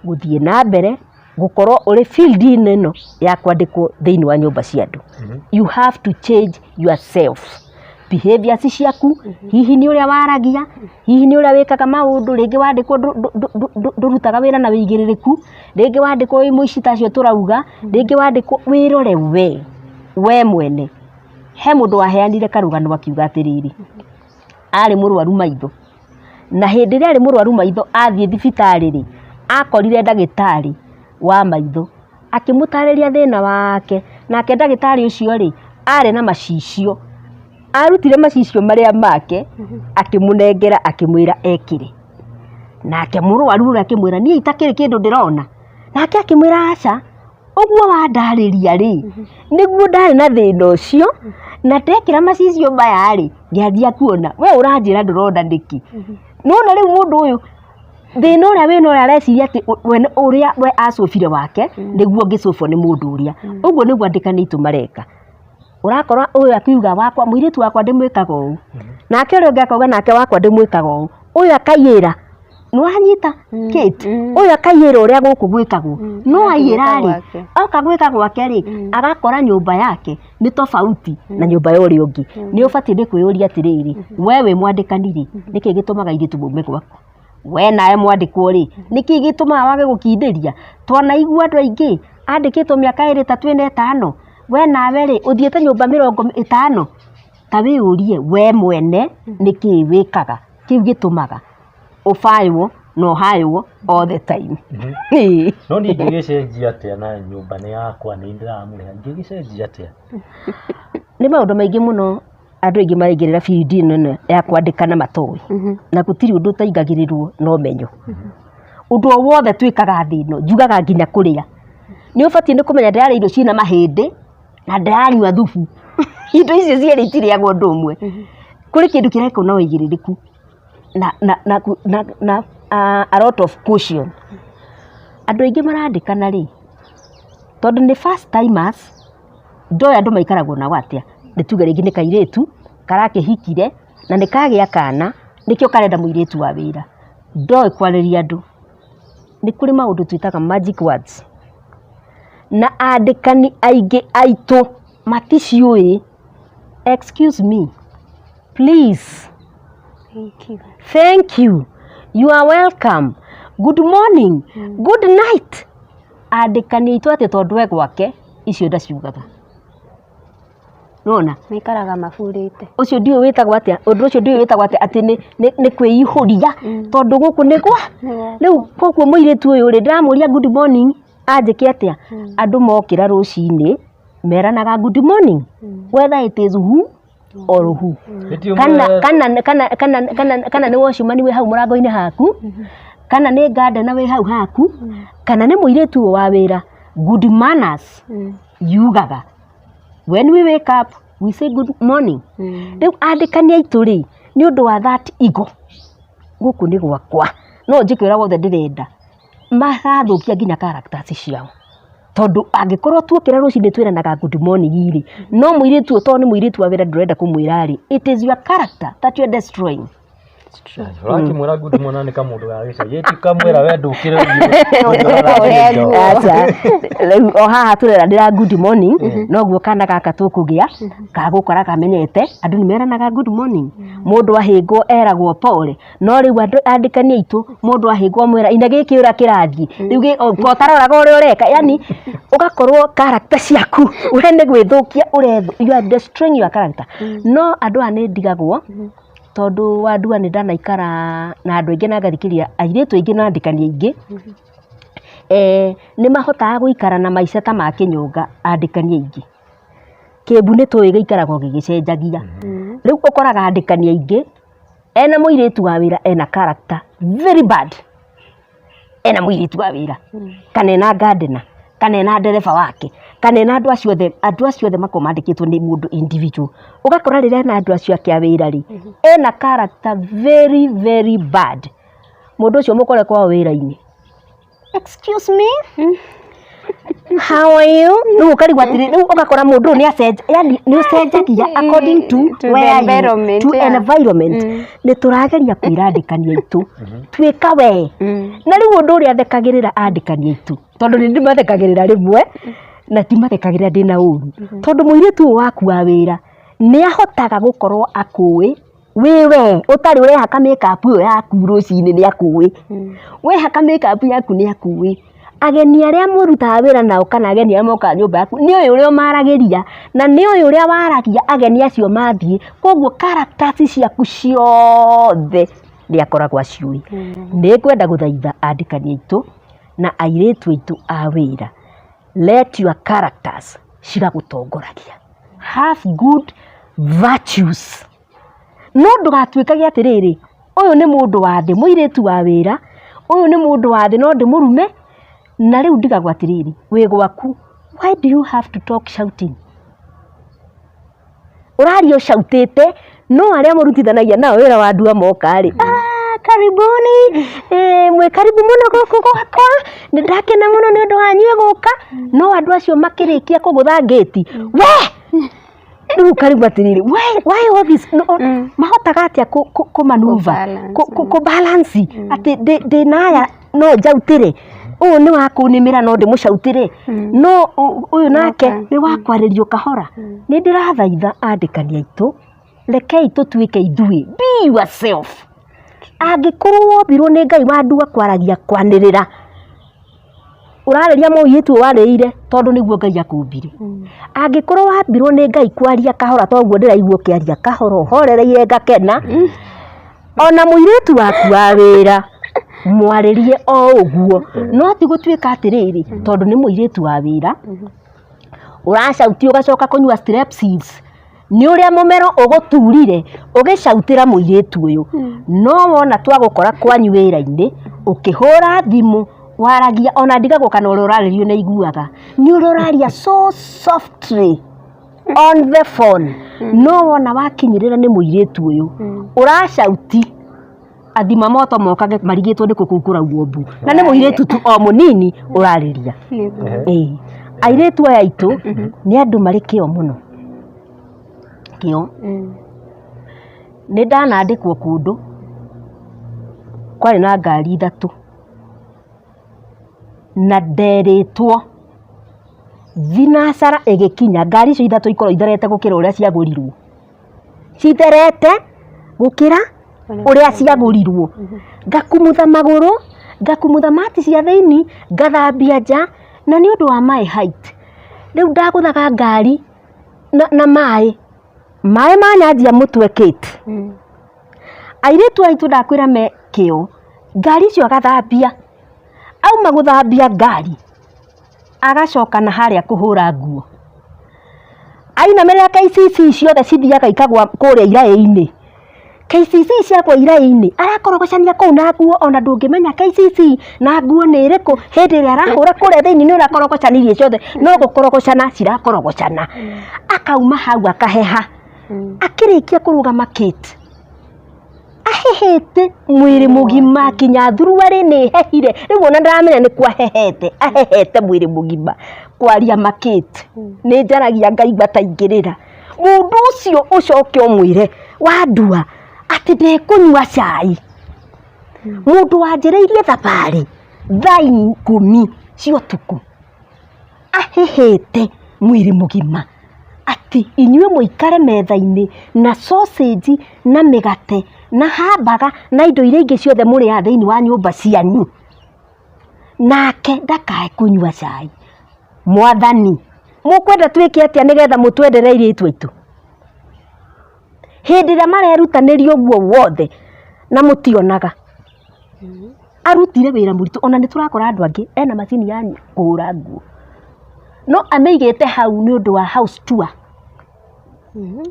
gũthiĩ na mbere gũkorwo ũrĩ field-inĩ ĩno ya kwandĩkwo thĩinĩ wa nyũmba cia andũ. You have to change yourself. Behaviors ciaku, hihi nĩ ũrĩa waragia, hihi nĩ ũrĩa wĩkaga maũndũ, rĩngĩ wandĩkwo ndũrutaga wĩra na wĩigĩrĩrĩku, rĩngĩ wandĩkwo wĩ mũici ta acio tũrauga, rĩngĩ wandĩkwo wĩrore we. We mwene he mũndũ waheanire karũgano akiuga atĩrĩrĩ, arĩ mũrwaru maitho, na hĩndĩ ĩrĩa arĩ mũrwaru maitho athiĩ thibitarĩ rĩ, akorire ndagĩtarĩ wa maitho akĩmũtarĩria thĩna wake, nake ndagĩtarĩ ũcio rĩ, arĩ na macicio, arutire macicio marĩa make akĩmũnengera akĩmwĩra ekĩre. Nake mũrwaru ũrĩa akĩmwĩra niĩ itakĩrĩ kĩndũ ndĩrona, nake akĩmwĩra aca, ũguo wandarĩria rĩ, nĩguo ndarĩ na thĩna ũcio, na ndekĩra macicio maya rĩ, ngĩanjia kuona, we ũranjĩra ndũrona nĩkĩ? Nĩwona rĩu mũndũ ũyũ thĩna ũrĩa wĩna ũrĩa areciria atĩ we ũrĩa we acũbire wake, nĩguo ũngĩcũbwo nĩ mũndũ ũrĩa. Ũguo nĩguo andĩkani aitũ mareka. Ũrakora ũyũ akiuga wakwa mũirĩtu wakwa ndĩmwĩkaga ũũ, nake ũrĩa ũngĩ akauga nake wakwa ndĩmwĩkaga ũũ, ũyũ akaiyĩra, nĩwanyita Kate? Ũyũ akaiyĩra ũrĩa gũkũ gwĩkagwo, no aiyĩra rĩ, oka gwĩka gwake rĩ, agakora nyũmba yake nĩ tofauti na nyũmba ya ũrĩa ũngĩ. Nĩ ũbatiĩ nĩ kwĩyũria atĩrĩrĩ, we wĩ mwandĩkani rĩ, nĩkĩ gĩtũmaga airĩtu maume gwaku? We nawe mwandĩkwo rĩ, nĩkĩ gĩtũmaga wage gũkindĩria? Twanaigua andũ aingĩ andĩkĩtwo mĩaka ĩrĩ, ĩtatũ, ĩna, ĩtano, we nawe rĩ, ũthiĩte nyũmba 50. Ta wĩyũrie we mwene nĩkĩ wĩkaga kĩu gĩtũmaga ũbaywo na ũhaywo all the time. Ĩĩ. No niĩ ingĩgĩcenjia atĩa na nyũmba nĩ yakwa nĩ ndĩramũrĩha ingĩgĩcenjia atĩa? Nĩ maũndũ maingĩ mũno andũ aingĩ maraingĩrĩra field ĩno ya kwandĩkana matoĩ, na gũtirĩ ũndũ ũtaingagĩrĩrwo na ũmenyo. Ũndũ o wothe twĩkaga thĩ ĩno, njugaga nginya kũrĩa, nĩ ũbatiĩ nĩ kũmenya ndĩrarĩa irio ciĩna mahĩndĩ na ndĩranyua thubu. Indo icio cierĩ itirĩagwo ũndũ ũmwe. Kũrĩ kĩndũ kĩrekwo na ũigĩrĩrĩku na a lot of caution. Andũ aingĩ marandĩkana rĩ, tondũ nĩ first timers, ndoĩ andũ maikaragwo nao atĩa, nĩ tuge rĩngĩ nĩ kairĩtu karakĩhikire na nĩ kagĩa kana, nĩkĩo karenda mũirĩtu wa wĩra, ndoĩ kwarĩria andũ. Nĩ kũrĩ maũndũ twĩtaga magic words, na andĩkani aingĩ aitũ maticiũĩ. Excuse me, please, Thank you. Thank you, you are welcome, good morning, good night. Andĩkani aitũ atĩ tondũ e gwake icio ndaciugaga. Nĩwona? Maikaraga maburĩte. Ũcio ndiũĩ wĩtagwo atĩa, ũndũ ũcio ndiũĩ wĩtagwo atĩa, atĩ nĩ kwĩihũria tondũ gũkũ nĩ gwa. Rĩu koguo mũirĩtu ũyũ rĩ, ndĩramũria good morning anjĩke atĩa? Andũ mokĩra rũcinĩ meranaga good morning whether it is who or who. Kana kana kana kana kana kana nĩ watchman wĩ hau mũrango-inĩ haku, kana nĩ gardener wĩ hau haku, kana nĩ mũirĩtu ũyũ wa wĩra, good manners yugaga when we wake up we say good morning. Rĩu andĩkani aitũ rĩ, nĩ ũndũ wa that ego, gũkũ nĩ gwakwa, no njĩke ũrĩa wothe ndĩrenda, marathũkia nginya characters ciao. Tondũ angĩkorwo tuokĩra rũcinĩ twĩranaga good morning rĩ, no mũirĩtu ũyũ tondũ nĩ mũirĩtu wa wĩra ndũrenda kũmwĩra rĩ, it is your character that you are destroying. Ũrakĩmwĩra good morning nĩ kamũndũ ga gĩcagi ĩti kamwĩra we ndũkĩre ũthiĩ ũthiĩ Aca, rĩu o haha tũreranĩra good morning, noguo kana gaka tũkũgĩa gagũkora kamenyete andũ nĩ meranaga good morning. Mũndũ ahĩngwo eragwo pole, no rĩu andũ andĩkani aitũ mũndũ ahĩngwo amwĩra ina gĩkĩ ũrĩa kĩrathiĩ, rĩu ũtaroraga ũrĩa ũreka, yani ũgakorwo character ciaku we nĩ gwĩthũkia ũrethũ, you are destroying your character. No andũ aya nĩ ndigagwo tondũ wandua nĩ ndanaikara na andũ aingĩ na ngathikĩrĩria airĩtu aingĩ na andĩkani aingĩ, nĩ mahotaga gũikara na maica ta ma kĩnyũnga andĩkani aingĩ. Kĩmbu nĩ tũĩ gĩikaragwo gĩgĩcenjagia. Rĩu ũkoraga andĩkani aingĩ ena mũirĩtu wa wĩra ena character very bad, ena mũirĩtu wa wĩra kana ena gardener kana ena ndereba wake kana ena andũ acio othe, andũ acio othe makoragwo mandĩkĩtwo nĩ mũndũ individual. Ũgakora rĩrĩa ena andũ acio ake a wĩra rĩ, ena character very very bad. Mũndũ ũcio mũkore kwao wĩra-inĩ, excuse me, how are you? Rĩu ũkarigwo atĩrĩ, rĩu ũgakora mũndũ ũyũ nĩ acenjia, yani nĩ ũcenjagia according to To the where you, environment, to environment. Nĩ tũrageria kwĩra andĩkani aitũ tuĩka we. Na rĩu ũndũ ũrĩa thekagĩrĩra andĩkani aitũ, tondũ nĩ ndĩmathekagĩrĩra rĩmwe na ndimathekagĩrĩra ndĩna ũru, tondũ mũirĩtu ũyũ waku wa wĩra nĩ ahotaga gũkorwo akũĩ wĩ we ũtarĩ ũrehaka makeup ĩyo yaku rũcinĩ nĩ akũĩ, wehaka makeup yaku nĩ akũĩ, Ageni arĩa mũrutaga wĩra nao kana ageni arĩa mokaga nyũmba yaku nĩ ũĩ ũrĩa ũmaragĩria na nĩ ũĩ ũrĩa waragia ageni acio mathiĩ, koguo characters ciaku ciothe nĩ akoragwo aciũĩ. Nĩ ngwenda gũthaitha andĩkani aitũ na airĩtu aitũ a wĩra, let your characters cigagũtongoragia. Have good virtues. No ndũgatuĩkage atĩrĩrĩ, ũyũ nĩ mũndũ wa thĩ, mũirĩtu wa wĩra, ũyũ nĩ mũndũ wa thĩ no ndĩmũrume, na rĩu ndigagwo atĩrĩrĩ, wĩ gwaku, why do you have to talk shouting? Ũraria ũcautĩte, no arĩa mũrutithanagia nao wĩra wa ndua moka rĩ, ah, karibuni, eh, mwĩ karibu mũno gũkũ gwakwa, nĩ ndakena mũno nĩ ũndũ wa inyuĩ gũka, no andũ acio makĩrĩkia kũgũtha ngĩti, we rĩu ũkarigwo atĩrĩrĩ, why all this? No, mahotaga atĩa kũ maneuver, Kũ-balance, kũ balance atĩ ndĩna aya no njautĩre, ũyũ nĩ wa kũnĩmĩra no ndĩmũcautĩre, no ũyũ nake nĩ wa kwarĩrio kahora. Nĩ ndĩrathaitha andĩkani aitũ, rekei tũtuĩke ithuĩ, be yourself. Angĩkorwo wombirwo nĩ Ngai wa ndua kwaragia kwanĩrĩra, ũrarĩria mũirĩtu ũyũ warĩrĩire tondũ nĩguo Ngai akũmbire. Angĩkorwo wambirwo nĩ Ngai kwaria kahora toguo ndĩraigua ũkĩaria kahora ũhorereire ngakena, ona mũirĩtu waku wa wĩra mwarĩrie o ũguo, no ti gũtuĩka atĩrĩrĩ, tondũ nĩ mũirĩtu wa wĩra ũracauti ũgacoka kũnyua Strepsils, nĩ ũrĩa mũmero ũgũturire ũgĩcautĩra mũirĩtu ũyũ, no wona twagũkora kwanyu wĩra-inĩ ũkĩhũra thimũ waragia ona ndigagwo kana ũrĩa ũrarĩrio nĩ aiguaga, nĩ ũrĩa ũraria so softly on the phone, no wona wakinyĩrĩra nĩ mũirĩtu ũyũ ũracauti athima moto mokage marigĩtwo nĩ kũ kũu kũraugwo mbu, na nĩ mũirĩtu tu o mũnini ũrarĩria. Ĩĩ, airĩtu aya aitũ nĩ andũ marĩ kĩo mũno, kĩo. Nĩ ndanandĩkwo kũndũ kwarĩ na ngari ithatũ na nderĩtwo thinacara ĩgĩkinya ngari icio ithatũ ikorwo itherete gũkĩra ũrĩa ciagũrirwo, citherete gũkĩra ũrĩa ciagũrirwo. Ngakumutha magũrũ, ngakumutha mati cia thĩinĩ, ngathambia nja, na nĩ ũndũ wa my height. Rĩu ndagũthaga ngari na maĩ, maĩ manyanjia mũtwe Kate. Airĩtu aitũ ndakwĩra me kĩo, ngari icio agathambia, auma gũthambia ngari, agacoka na harĩa kũhũra nguo. Ainamĩrĩra KCC ciothe cithiaga ikagwa kũrĩa iraĩ-inĩ. KCC ciagwa iraĩ-inĩ, arakorogocania kũu na nguo ona ndũngĩmenya KCC na nguo nĩ ĩrĩkũ, hĩndĩ ĩrĩa arahũra kũrĩa thĩinĩ nĩ ũrakorogocanirie ciothe, no gũkorogocana cirakorogocana. Akauma hau akaheha, akĩrĩkia kũrũgama Kate, ahehete mwĩrĩ mũgima kinya thuruarĩ nĩ hehire, rĩu ona ndaramenya nĩ kwahehete, ahehete mwĩrĩ mũgima kwaria ma Kate, nĩ njaragia ngaigua ta ingĩrĩra. Mũndũ ũcio ũcoke ũmwĩre wandua atĩ ndekũnyua cai, mũndũ wanjĩrĩirie thabarĩ thaa 10 cia ũtukũ ahehete mwĩrĩ mũgima atĩ inyuĩ mũikare metha-inĩ na sausage na mĩgate na hamburger na indo iria ingĩ ciothe mũrĩaga thĩinĩ wa nyũmba cianyu, nake ndakae kũnyua cai. Mwathani, mũkwenda twĩke atĩa nĩgetha mũtwendere airĩtu aitũ? Hĩndĩ ĩrĩa marerutanĩria ũguo wothe na mũtionaga, arutire wĩra mũritũ, ona nĩ tũrakora andũ angĩ ena macini ya kũhũra nguo, no amĩigĩte hau nĩ ũndũ wa house tour.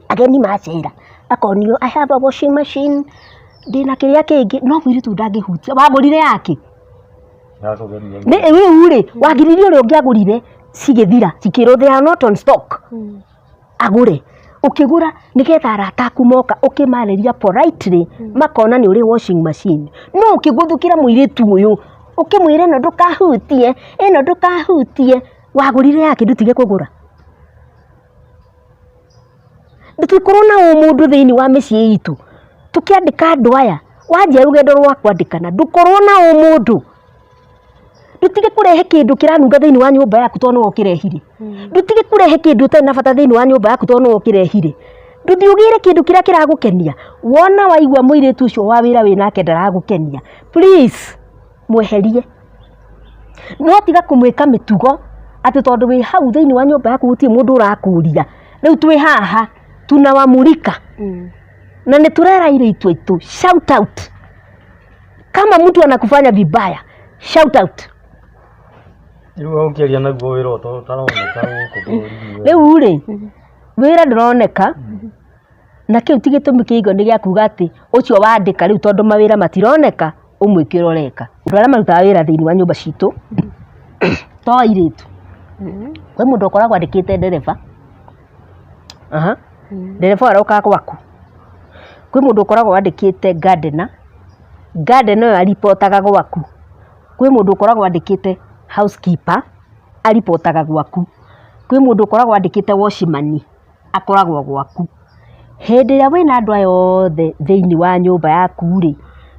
Ageni macera akonio I have a washing machine, ndĩna kĩrĩa kĩngĩ, no mũirĩtu ndangĩhutia. Wagũrire yakĩ? Nĩ rĩu rĩ, wagiririe ũrĩa ũngĩagũrire cigĩthira, cikĩrwo they are not on stock. Agũre. Ũkĩgũra nĩgetha arata aku moka ũkĩmarĩria politely makona nĩ ũrĩ washing machine. No ũkĩgũthũkĩra mũirĩtu ũyũ ũkĩmwĩra ĩno ndũkahutie, ĩno ndũkahutie, wagũrire yakĩ ndũtige kũgũra? Tũkorwo na ũmũndũ thĩinĩ wa mĩciĩ itũ, tũkĩandĩka andũ aya, wanjia rũgendo rwa kwandĩkana, ndũkorwo na ũmũndũ. Ndũtige kũrehe kĩndũ kĩranunga thĩinĩ wa nyũmba yaku tondũ nĩwe ũkĩrehire. Ndũtige kũrehe kĩndũ ũtarĩ na bata thĩinĩ wa nyũmba yaku tondũ nĩwe ũkĩrehire. Ndũthiĩ ũgĩre kĩndũ kĩrĩa kĩragũkenia. Wona waigua mũirĩtu ũcio wa wĩra wĩnake ndaragũkenia, please mweherie. No tiga kũmwĩka mĩtugo atĩ tondũ wĩ hau thĩinĩ wa nyũmba yaku gũtirĩ mũndũ ũrakũria. Rĩu twĩ haha tunawamulika na nĩ tũrera airĩtu aitũ, shout out. Kama mtu anakufanya vibaya, shout out. Rĩu ũkĩaria naguo wĩra ũtaroneka gũkũ bũrũri-inĩ. Rĩu rĩ, wĩra ndũroneka na kĩu ti gĩtũmi kĩiganu gĩa kuga atĩ ũcio wandĩka rĩu tondũ mawĩra matironeka ũmwĩke ũrĩa ũreka. Andũ arĩa marutaga wĩra thĩinĩ wa nyũmba citũ to airĩtu. Kwĩ mũndũ ũkoragwo andĩkĩte ndereba, aha, ndereba ũyũ arokaga gwaku. Kwĩ mũndũ ũkoragwo andĩkĩte gardener, gardener ũyũ aripotaga gwaku. Kwĩ mũndũ ũkoragwo andĩkĩte housekeeper, aripotaga gwaku. Kwĩ mũndũ ũkoragwo andĩkĩte watchman, akoragwo gwaku. Hĩndĩ ĩrĩa wĩna andũ aya othe thĩinĩ wa nyũmba yaku rĩ,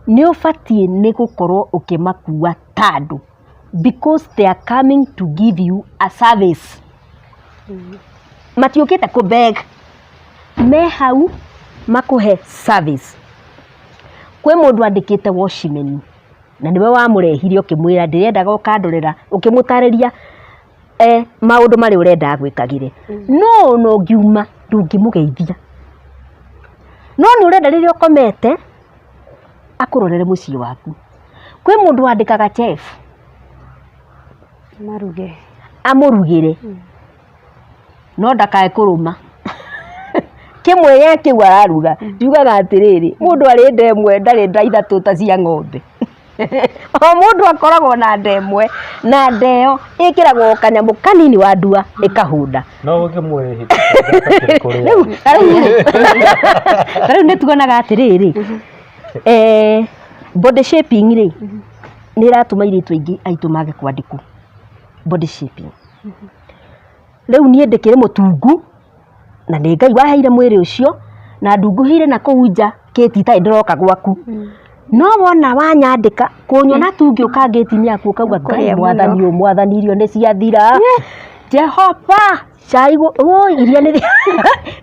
nĩ ũbatiĩ nĩ gũkorwo ũkĩmakua ta andũ because they are coming to give you a service. Matiũkĩte kũ beg, me hau makũhe service. Kwĩ mũndũ andĩkĩte watchman na nĩwe wamũrehire ũkĩmwĩra ndĩrendaga ũkandorera, ũkĩmũtarĩria maũndũ marĩa ũrenda agwĩkagĩre. No ona ũngiuma ndũngĩmũgeithia. No nĩ ũrenda rĩrĩa ũkomete akũrorere mũciĩ waku. Kwĩ mũndũ wandĩkaga chef Maruge. Amũrugĩre no ndakae kũrũma kĩmwe gĩa kĩu araruga. Njugaga atĩrĩrĩ, mũndũ arĩ nda ĩmwe ndarĩ nda ithatũ ta cia ng'ombe. O mũndũ akoragwo na nda ĩmwe na nda ĩyo ĩkĩragwo kanyamũ kanini wa ndua ĩkahũna. No ũkĩmwĩhĩtĩkia kũrĩa. Rĩu ta rĩu nĩ tuonaga atĩrĩrĩ, body shaping rĩ, nĩ ĩratũma airĩtu aingĩ aitũ mage kwandĩkwo body shaping. Rĩu niĩ ndĩkĩrĩ mũtungu na nĩ Ngai waheire mwĩrĩ ũcio na ndunguhĩire na kũu nja kĩti itarĩ ndĩroka gwaku. No wona wanyandĩka kũnyona tu ngĩũka ngĩti-inĩ yaku ũkauga Ngai Ũkũrĩa mũno. Mwathani ũyũ mwathani irio nĩ ciathira. Jehova cai ũi iria nĩ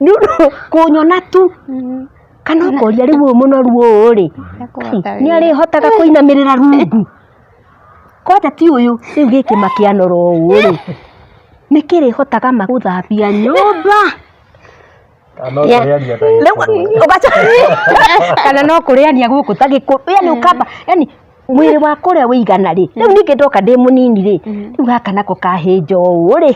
nĩ ũndũ kũnyona tu kana ũkoria rĩu ũyũ mũnoru ũyũ rĩ Nĩekũhota nĩ wĩra. arĩhotaga kũinamĩrĩra rungu kwanja ti ũyũ rĩu gĩkĩ makĩanora ũũ rĩ nĩ kĩrĩhotaga ma gũthambia nyũmba? Kana no kũrĩania ta Rĩu, gĩkũrũ. Kana no kũrĩania gũkũ ta gĩkũrũ, yani ũkamba, yani mwĩrĩ wakwa ũrĩa wĩigana rĩ, rĩu ningĩ ndoka ndĩ mũnini rĩ, rĩu gaka nako kahĩnja ũũ rĩ,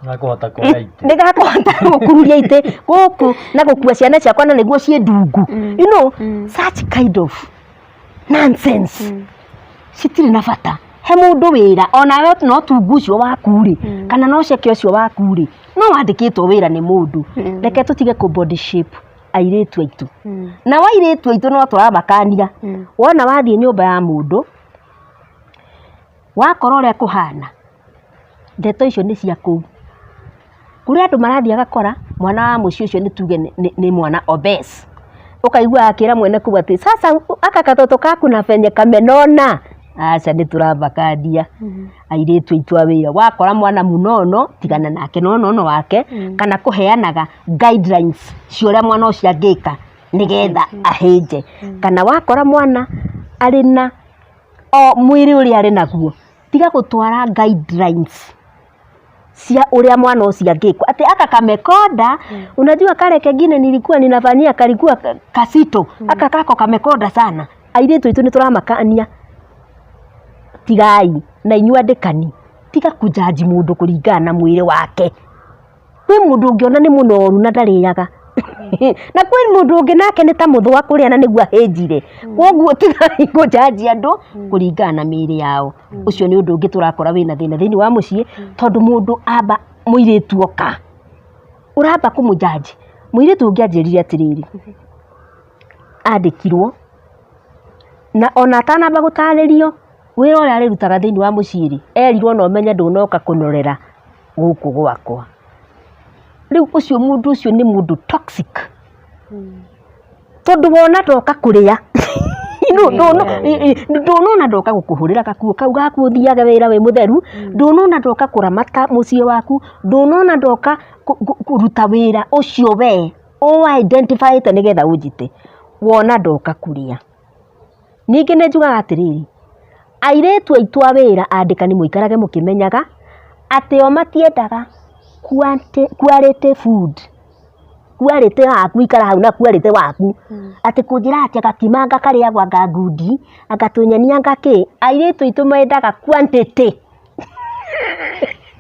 Gakũhota kuoya itĩ. Nĩ gakũhota gũkururia itĩ gũkũ na gũkua ciana ciakwa na nĩguo ciĩ ndungu. Such kind of nonsense citirĩ na bata. He mũndũ wĩra onawe no tungu ũcio waku rĩ, kana no ceke ũcio waku rĩ, no wandĩkĩtwo wĩra nĩ mũndũ. Reke tũtige kũ body shape airĩtu aitũ. Nao airĩtu aitũ no tũramakania. Wona wathiĩ nyũmba ya mũndũ, wakora ũrĩa kũhana, ndeto icio nĩ cia kũu. Kũrĩ andũ marathiĩ agakora mwana wa mũciĩ ũcio nĩ tuge nĩ mwana obese. Ũkaigua akĩra mwene kũu atĩ sasa aka katoto kaku na venye kamenona. Aca nĩ tũramakania airĩtu aitũ a wĩra. Wakora mwana mũnono tigana nake na ũnono wake, kana kũheanaga guidelines cia ũrĩa mwana ũcio angĩka nĩgetha ahĩnje. Kana wakora mwana arĩ na o mwĩrĩ ũrĩa arĩ naguo, tiga gũtwara guidelines cia ũrĩa mwana ũcio angĩkwo atĩ aka kamekonda. Unajua kale kengine nilikuwa ninafanyia kalikuwa kasito, aka kako kamekonda sana. Airĩtu aitũ nĩ tũramakania, tigai na inyuĩ andĩkani, tiga kũnjanji mũndũ kũringana na mwĩrĩ wake. Kwĩ mũndũ ũngĩona nĩ mũnoru na ndarĩaga, na kwĩ mũndũ ũngĩ nake nĩ ta mũthũa kũrĩa na nĩguo ahĩnjire. Koguo tigai kũnjanji andũ kũringana na mĩĩrĩ yao. Ũcio nĩ ũndũ ũngĩ tũrakora wĩna thĩna thĩinĩ wa mũciĩ, tondũ mũndũ amba mũirĩtu oka ũramba kũmũnjanji. Mũirĩtu ũngĩ anjĩrire atĩrĩrĩ, andĩkirwo na ona atanamba gũtarĩrio wĩra ũrĩa arĩrutaga thĩinĩ wa mũciĩ rĩ, erirwo na ũmenye ndũnoka kũnorera gũkũ gwakwa. Rĩu ũcio mũndũ ũcio nĩ mũndũ toxic, tondũ wona ndoka kũrĩa, ndũnona ndoka gũkũhũrĩra gakuo kau gaku ũthiage wĩra wĩ mũtheru, ndũnona ndoka kũramata mũciĩ waku, ndũnona ndoka kũruta wĩra ũcio we ũ identify ĩte nĩgetha ũnjĩte, wona ndoka kũrĩa. Ningĩ nĩ njugaga atĩrĩrĩ, Airĩtu aitũ a wĩra andĩkani mũikarage mũkĩmenyaga atĩ o matiendaga quality food. Quality waku ikara hau na quality waku. Atĩ kũnjĩra atĩ gakima anga karĩagwo anga ngundi, anga tũnyeni anga kĩ, airĩtu aitũ mendaga quantity.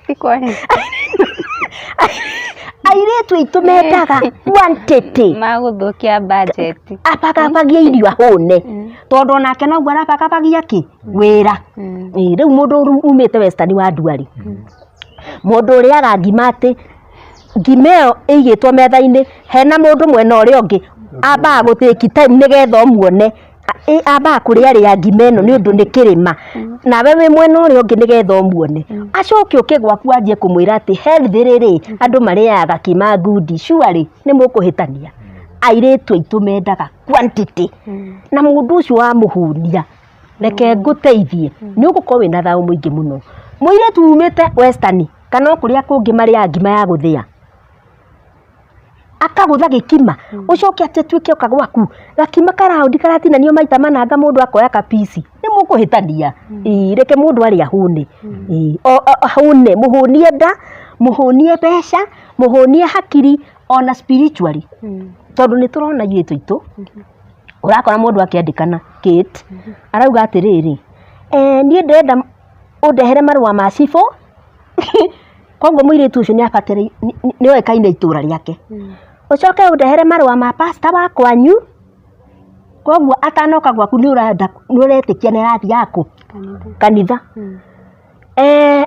Ti quality. Airĩtu aitũ mendaga quantity. Magũthũkia budget. Abagabagia irio ahũne. Tondũ onake noguo arabagabagia kĩ? Wĩra. Ĩĩ, rĩu mũndũ umĩte western wa ndwari. Mũndũ ũrĩaga ngima atĩ ngima ĩyo ĩigĩtwo metha-inĩ hena mũndũ mwena ũrĩa ũngĩ ambaga gũ take time nĩgetha ũmuone. Ambaga kũrĩa rĩa ngima ĩno nĩ ũndũ nĩ kĩrĩma. Nawe wĩ mwena ũrĩa ũngĩ nĩgetha ũmuone. Acoke ũke gwaku wanjie kũmwĩra atĩ healthy rĩ, andũ marĩaga gakima ngundi. Surely nĩ mũkũhĩtania. Airĩtu aitũ mendaga quantity. Na mũndũ ũcio wamũhũnia, reke ngũteithie, nĩ ũgũkorwo wĩna thayũ mũingĩ mũno. Mũirĩtu umĩte western kana o kũrĩa kũngĩ marĩaga ngima ya gũthĩa, akagũtha gĩkima, ũcoke atĩ atuĩke oka gwaku, gakima karaundi karatinanio maita mana anga mũndũ akoya kapici, nĩ mũkũhĩtania. Ĩĩ, reke mũndũ arĩe ahũne. Ĩĩ, ahũne, mũhũnie nda, mũhũnie mbeca, mũhũnie hakiri, ona spiritually. Tondũ nĩ tũrona airĩtu aitũ, ũrakora mũndũ akĩandĩkana Kate, arauga atĩrĩrĩ, niĩ ndĩrenda ũndehere marũa ma cibũ, koguo mũirĩtu ũcio nĩ oĩkaine itũra rĩake. Ũcoke ũndehere marũa ma pastor wa kwanyu, koguo atanoka gwaku nĩ ũrenda nĩ ũretĩkia nĩ arathiaga kũ? Kanitha.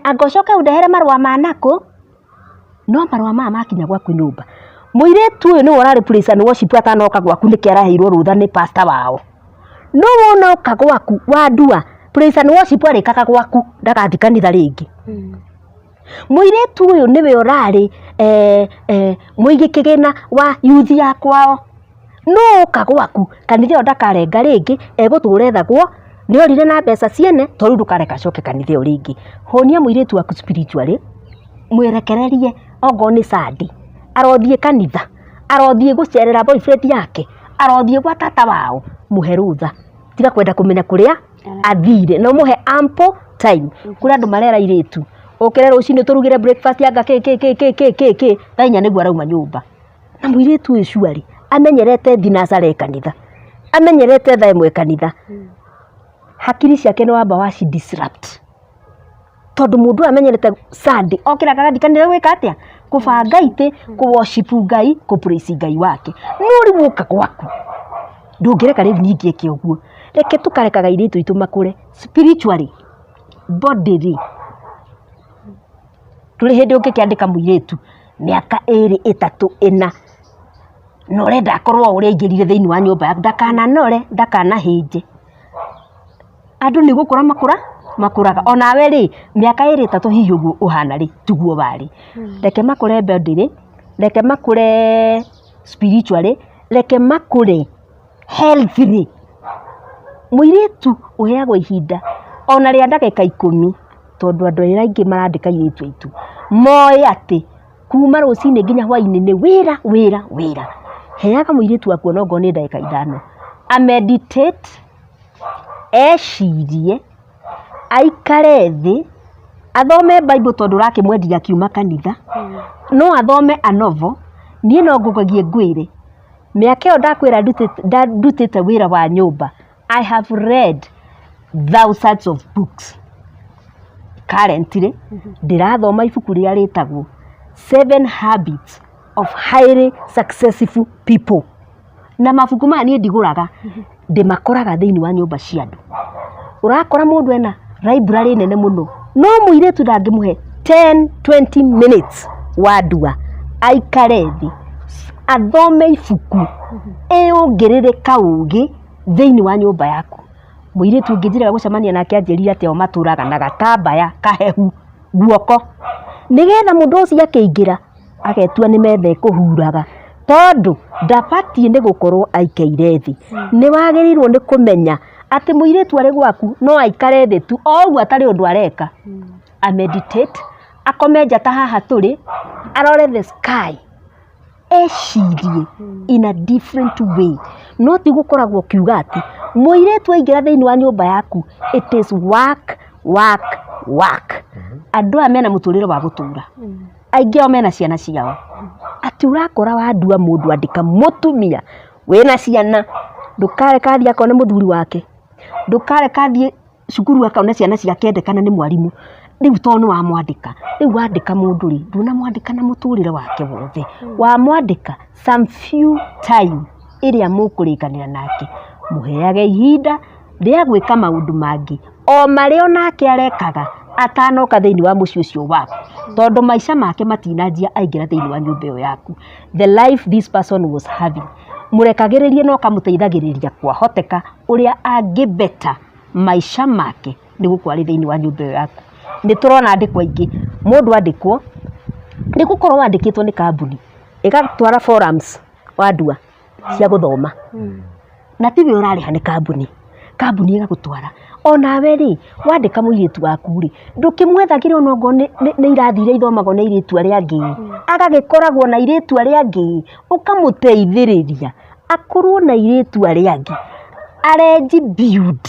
Anga ũcoke ũndehere marũa ma nakũ, no marũa maya makinya gwaku nyũmba, mũirĩtu ũyũ nĩwe ũrarĩ praise and worship atanoka gwaku nĩkĩo araheirwo rũtha nĩ pastor wao. No wona oka gwaku wandua praise and worship arĩkaga gwaku ndagathiĩ kanitha rĩngĩ. Mũirĩtu ũyũ nĩwe ũrarĩ mũigi kĩgĩna wa youth ya kwao. No oka gwaku kanitha ĩyo ndakarenga rĩngĩ, egũtũra ethagwo nĩ orire na mbeca ciene, to rĩu ndũkareka acoke kanitha ĩyo rĩngĩ. Hũnia mũirĩtu waku spiritually, mwĩrekererie okorwo nĩ Sunday, arothiĩ kanitha, arothiĩ gũcerera boyfriend yake, arothiĩ gwa tata wao, mũhe rũtha. Tiga kwenda kũmenya kũrĩa athire, na ũmũhe ample time. Kũrĩ andũ marera airĩtu, ũkĩre rũcinĩ tũrugĩre breakfast anga kĩ kĩ kĩ kĩ kĩ kĩ kĩ, thaa inya nĩguo arauma nyũmba. Na mũirĩtu ũyũ surely amenyerete thinacara e kanitha, amenyerete thaa ĩmwe kanitha. Hakiri ciake nĩ wamba waci disrupt. Tondũ mũndũ ũyũ amenyerete Sunday, okĩraga agathiĩ kanitha gwĩka atĩa? Kũbanga itĩ, kũ worship Ngai, kũ praise Ngai wake. No rĩu woka gwaku, ndũngĩreka rĩu ningĩ eke ũguo. Reke tũkarekaga airĩtu aitũ makũre spiritually, bodily. Ndũrĩ hĩndĩ ũngĩkĩandĩka mũirĩtu mĩaka ĩrĩ ĩtatũ ĩna, na ũrenda akorwo o ũrĩa aingĩrire thĩinĩ wa nyũmba yaku, ndakananore, ndakanahĩnje. Andũ nĩ gũkũra makũra makũraga, onawe rĩ, mĩaka ĩrĩ ĩtatũ hihi ũguo ũhana rĩ, tiguo warĩ. Reke makũre bodily, reke makũre spiritually, reke makũre healthily. Mũirĩtu ũheagwo ihinda ona rĩa ndagĩka 10, tondũ andũ arĩa aingĩ marandĩka airĩtu aitũ, moĩ atĩ kuma rũcinĩ nginya hwainĩ nĩ wĩra wĩra wĩra. Heaga mũirĩtu waku ona okorwo nĩ ndagĩka 5, a meditate, ecirie, aikare thĩ, athome Bible tondũ ũrakĩmwendia akiuma kanitha, no athome a novel, niĩ no ngũgerie ngwĩre, mĩaka ĩyo ndakwĩra ndutĩte wĩra wa nyũmba, I have read thousands of books. Currently, ndĩrathoma ibuku rĩrĩa rĩtagwo Seven Habits of Highly Successful People. Na mabuku maya niĩ ndigũraga, ndĩmakoraga thĩinĩ wa nyũmba cia andũ. Ũrakora mũndũ ena library nene mũno, no mũirĩtu ndangĩmũhe 10 20 minutes wandua, aikare thĩ, athome ibuku, ĩyongerere kaũgĩ thĩinĩ wa nyũmba yaku. Mũirĩtu ũngĩ njĩrĩga gũcemania nake anjĩrire atĩ o matũraga na gatambaya kahehu guoko, nĩgetha mũndũ ũcio akĩingĩra agetua nĩ metha ĩkũhuraga, tondũ ndabatiĩ nĩ gũkorwo aikaire thĩ. Nĩ wagĩrĩirwo nĩ kũmenya atĩ mũirĩtu arĩ gwaku no aikare thĩ tu o ũguo atarĩ ũndũ areka, a meditate, akome nja ta haha tũrĩ, arore the sky, ecirie in a different way. No ti gũkoragwo ũkiuga atĩ Mũirĩtu aingĩra thĩinĩ wa nyũmba yaku, it is work, work, work. Andũ aya mena mũtũrĩre wa gũtũra, aingĩ ao mena ciana ciao. Atĩ ũrakora wandua mũndũ andĩka mũtumia wĩna ciana, ndũkareka athiĩ akone mũthuri wake, ndũkareka athiĩ cukuru akone ciana ciake ende kana nĩ mwarimũ. Rĩu tondũ nĩ wamwandĩka, rĩu wandĩka mũndũ rĩ, ndũnamwandĩka na mũtũrĩre wake wothe, wamwandĩka some few time ĩrĩa mũkũrĩkanĩra nake. Mũheage ihinda rĩa gwĩka maũndũ mangĩ o marĩa onake arekaga atanoka thĩinĩ wa mũciĩ ũcio waku, tondũ maica make matinanjia aingĩra thĩinĩ wa nyũmba ĩyo yaku. The life this person was having, mũrekagĩrĩrie na ũkamũteithagĩrĩria kwahoteka ũrĩa angĩ better maica make nĩ gũkorwo arĩ thĩinĩ wa nyũmba ĩyo yaku. Nĩ tũrona andĩkwo aingĩ, mũndũ andĩkwo nĩ gũkorwo wandĩkĩtwo nĩ kambuni ĩgatwara forums wandua cia gũthoma, na tiwe ũrarĩha, nĩ kambuni, kambuni ĩgagũtwara. Onawe rĩ, wandĩka mũirĩtu waku rĩ, ndũkĩmwethagĩra onokorwo nĩ irathi iria ithomagwo nĩ airĩtu arĩa angĩ, agagĩkoragwo na airĩtu arĩa angĩ, ũkamũteithĩrĩria akorwo na airĩtu arĩa angĩ, arenji build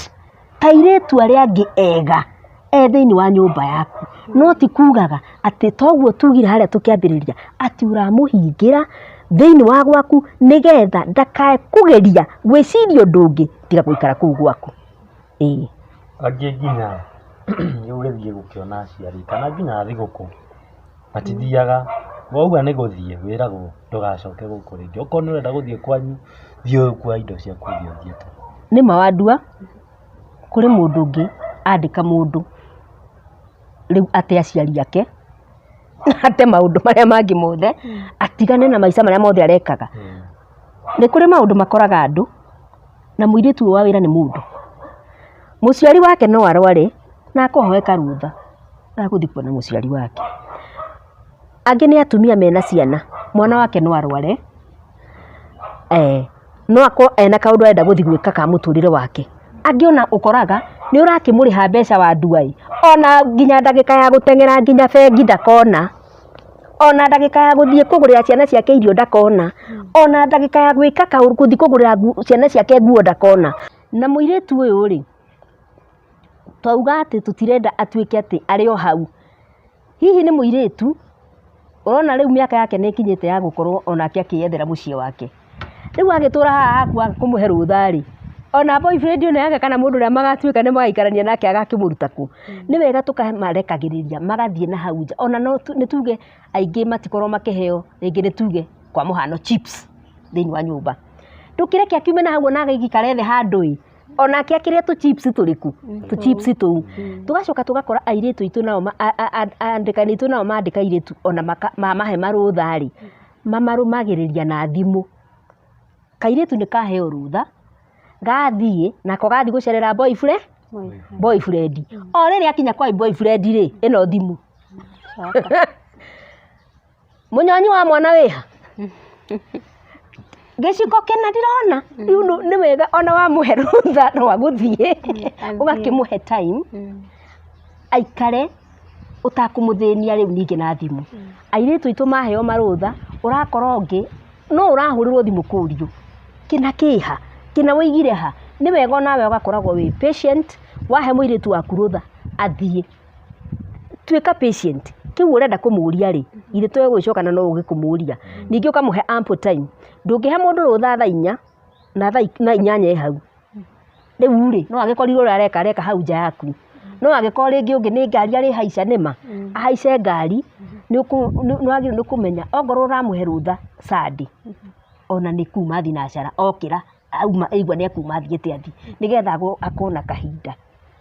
ta airĩtu arĩa angĩ ega e thĩinĩ wa nyũmba yaku. No ti kugaga atĩ toguo tugire harĩa tũkĩambĩrĩria atĩ ũramũhingĩra thĩinĩ wa gwaku nĩgetha ndakae kũgeria gwĩciria ũndũ ũngĩ tiga gũikara kũu gwaku. Ĩĩ. Angĩ nginya nĩ ũgĩthiĩ gũkĩona aciari kana nginya thigũkũ matithiaga, wauga nĩ gũthiĩ wĩragwo ndũgacoke gũkũ rĩngĩ, okorwo nĩ ũrenda gũthiĩ kwanyu thiĩ ũkue indo ciaku ũthiĩ ũthiĩte. Nĩ ma wandua, kũrĩ mũndũ ũngĩ andĩka mũndũ rĩu ate aciari ake, ate maũndũ marĩa mangĩ mothe, atigane na maica marĩa mothe arekaga. Nĩ kũrĩ maũndũ makoraga andũ na mũirĩtu ũyũ wa wĩra nĩ mũndũ. Mũciari wake no arware na akũhoe karũtha ga gũthiĩ kuona mũciari wake. Angĩ nĩ atumia mena ciana, mwana wake no arware, no akorwo ena kaũndũ arenda gũthiĩ gwĩka ka mũtũrĩre wake. Angĩ ona ũkoraga nĩ ũrakĩmũrĩha mbeca wandua ĩ, ona nginya ndagĩka ya gũteng'era nginya bengi ndakona, ona ndagĩka ya gũthiĩ kũgũrĩra ciana ciake irio ndakona, ona ndagĩka ya gwĩka kaũndũ gũthiĩ kũgũrĩra ciana ciake nguo ndakona. Na mũirĩtu ũyũ rĩ, twauga atĩ tũtirenda atuĩke atĩ arĩ o hau. Hihi nĩ mũirĩtu ũrona rĩu mĩaka yake nĩ ĩkinyĩte ya gũkorwo onake akĩyethera mũciĩ wake. Rĩu agĩtũra haha haku waga kũmũhe rũtha rĩ, ona boyfriend ĩno yake kana mũndũ ũrĩa magatuĩka nĩ magaikarania nake agakĩmũruta kũ? Nĩ wega tũkamarekagĩrĩria magathiĩ na hau nja. Ona no nĩ tuge aingĩ matikorwo makĩheo rĩngĩ nĩ tuge kwa mũhano chips thĩinĩ wa nyũmba. Ndũkĩreke akiume na hau ona agĩikare thĩ handũ ĩ, onake akĩrĩe tũ chips tũrĩkũ? Tũ chips tũu. Tũgacoka tũgakora airĩtu aitũ nao andĩkani aitũ nao mandĩka airĩtu ona mamahe marũtha rĩ, mamarũmagĩrĩria na thimũ. Kairĩtu nĩ kaheo rũtha, gathiĩ nako gathiĩ gũcerera boyfriend. O rĩrĩa akinya kwa boyfriend rĩ, ĩno thimũ. Mũnyonyi wa mwana wĩha? Gĩciko kĩna ndirona. Rĩu nĩ wega ona wamũhe rũtha rwa gũthiĩ, ũgakĩmũhe time aikare ũtakũmũthĩnia rĩu ningĩ na thimũ. Airĩtu aitũ maheo marũtha, ũrakora ũngĩ no ũrahũrĩrwo thimũ kũrio kĩna kĩha, kĩna wĩigire ha. Nĩ wega onawe ũgakoragwo wĩ patient, wahe mũirĩtu waku rũtha athiĩ. Tuĩka patient, kĩu ũrenda kũmũria rĩ, githĩ to egũgĩcoka na no ũgĩ kũmũria. Ningĩ ũkamũhe ample time. Ndũngĩhe mũndũ rũtha thaa 4 na thaa 8 e hau. Rĩu rĩ, no agĩkorirwo ũrĩa areka areka hau nja yaku. No angĩkorwo rĩngĩ ũngĩ nĩ ngari arĩhaica nĩma, ahaice ngari, nĩ wagĩrĩirwo nĩ kũmenya ongorwo ũramũhe rũtha Sunday, ona nĩ kuma thinacara okĩra auma aigua nĩ ekuma athiĩte athiĩ, nĩgetha akorwo na kahinda.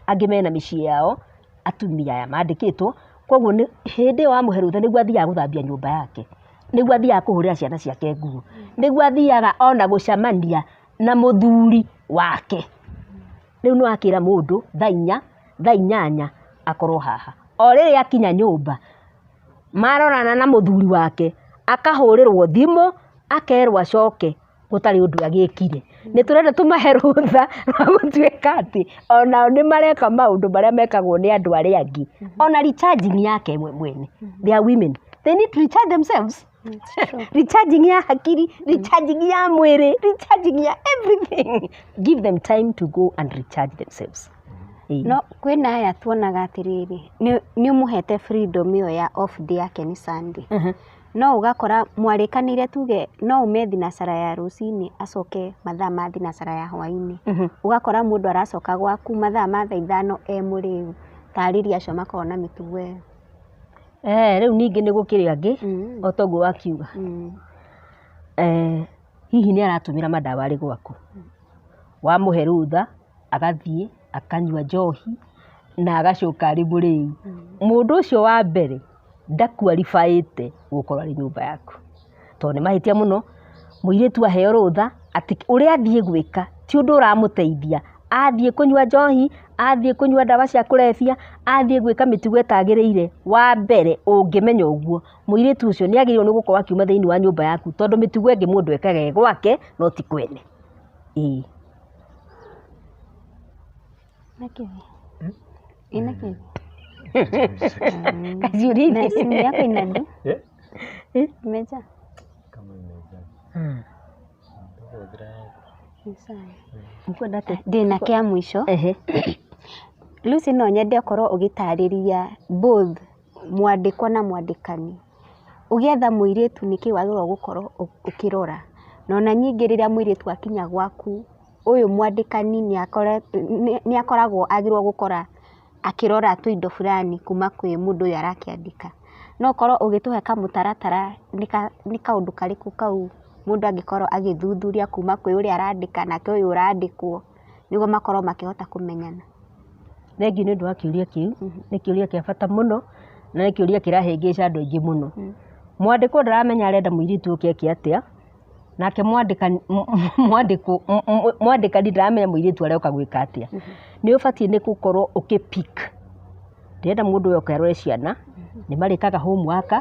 Angĩ mena mĩciĩ yao, atumia aya mandĩkĩtwo, koguo hĩndĩ ĩyo wamũhe rũtha nĩguo athiaga gũthambia nyũmba yake, nĩguo athiaga kũhũrĩra ciana ciake nguo, nĩguo athiaga ona gũcemania na mũthuri wake. Rĩu nĩ wakĩra mũndũ thaa 4, thaa 8 akorwo haha. O rĩrĩa akinya nyũmba, marorana na mũthuri wake, akahũrĩrwo thimũ, akerwo acoke gũtarĩ ũndũ agĩkire. Nĩ tũrenda tũmahe rũtha rwa gũtuĩka atĩ onao nĩ mareka maũndũ marĩa mekagwo nĩ andũ arĩa angĩ. Ona recharging yake we mwene. They are women. They need to recharge themselves. It's true. Recharging ya hakiri, recharging ya mwĩrĩ, recharging ya everything. Give them time to go and recharge themselves. Ĩĩ. No kwĩna aya tuonaga atĩrĩrĩ, nĩ ũmũhete freedom ĩyo ya off day yake nĩ Sunday. No ũgakora mwarĩkanĩire, tuge no ume thinacara ya rũcinĩ, acoke mathaa ma thinacara ya hwainĩ. Ũgakora mũndũ aracoka gwaku mathaa ma thaa 5 e mũrĩu. Tarĩria acio makoragwo na mĩtugo ĩyo. Eh, rĩu ningĩ nĩ gũkĩrĩ angĩ o toguo wakiuga. Eh, hihi nĩ aratũmĩra mandawa arĩ gwaku, wamũhe rũtha agathiĩ akanyua njohi na agacoka arĩ mũrĩu. Mũndũ ũcio wa mbere ndaqualifyĩte gũkorwo arĩ nyũmba yaku, tondũ nĩ mahĩtia mũno. Mũirĩtu aheo rũtha atĩ ũrĩa athiĩ gwĩka ti ũndũ ũramũteithia, athiĩ kũnyua njohi, athiĩ kũnyua ndawa cia kũrebia, athiĩ gwĩka mĩtugo ĩtagĩrĩire. Wa mbere ũngĩmenya ũguo, mũirĩtu ũcio nĩ agĩrĩirwo nĩ gũkorwo akiuma thĩinĩ wa nyũmba yaku, tondũ mĩtugo ĩngĩ mũndũ ekaga e gwake no ti kwene. Ĩĩ. Nakĩ? Ĩna kĩ? Kaciũria. Na simu yako inadu? Eh? Imejaa? Kama imejaa. Ni sawa. Mũkwenda atĩa? Ndĩna kĩa mũico. Ehe. Lucy, no nyende ũkorwo ũgĩtarĩria both mwandĩkwo na mwandĩkani, ũgĩetha mũirĩtu nĩkĩ wagĩrĩirwo gũkorwo ũkĩrora, na ona ningĩ rĩrĩa mũirĩtu akinya gwaku, ũyũ mwandĩkani nĩ akoragwo agĩrĩirwo gũkora akĩrora tũindo fulani kuma kwĩ mũndũ ũyũ arakĩandĩka. No ũkorwo ũgĩtũhe kamũtaratara nĩ kaũndũ karĩkũ kau mũndũ angĩkorwo agĩthuthuria kuma kwĩ ũrĩa arandĩka nake ũyũ ũrandĩkwo, nĩguo makorwo makĩhota kũmenyana? Thengiũ nĩ ũndũ wa kĩũria kĩu. Nĩ kĩũria kĩa bata mũno na nĩ kĩũria kĩrahĩngĩca andũ aingĩ mũno. Mwandĩkwo ndaramenya arenda mũirĩtu ũke eke atĩa, nake mwandĩkani mwandĩkwo mwandĩkani ndaramenya mũirĩtu aroka gwĩka atĩa. Nĩ ũbatiĩ nĩ gũkorwo ũkĩ pick, ndĩrenda mũndũ ũyũ oke arore ciana, nĩ marĩkaga homework,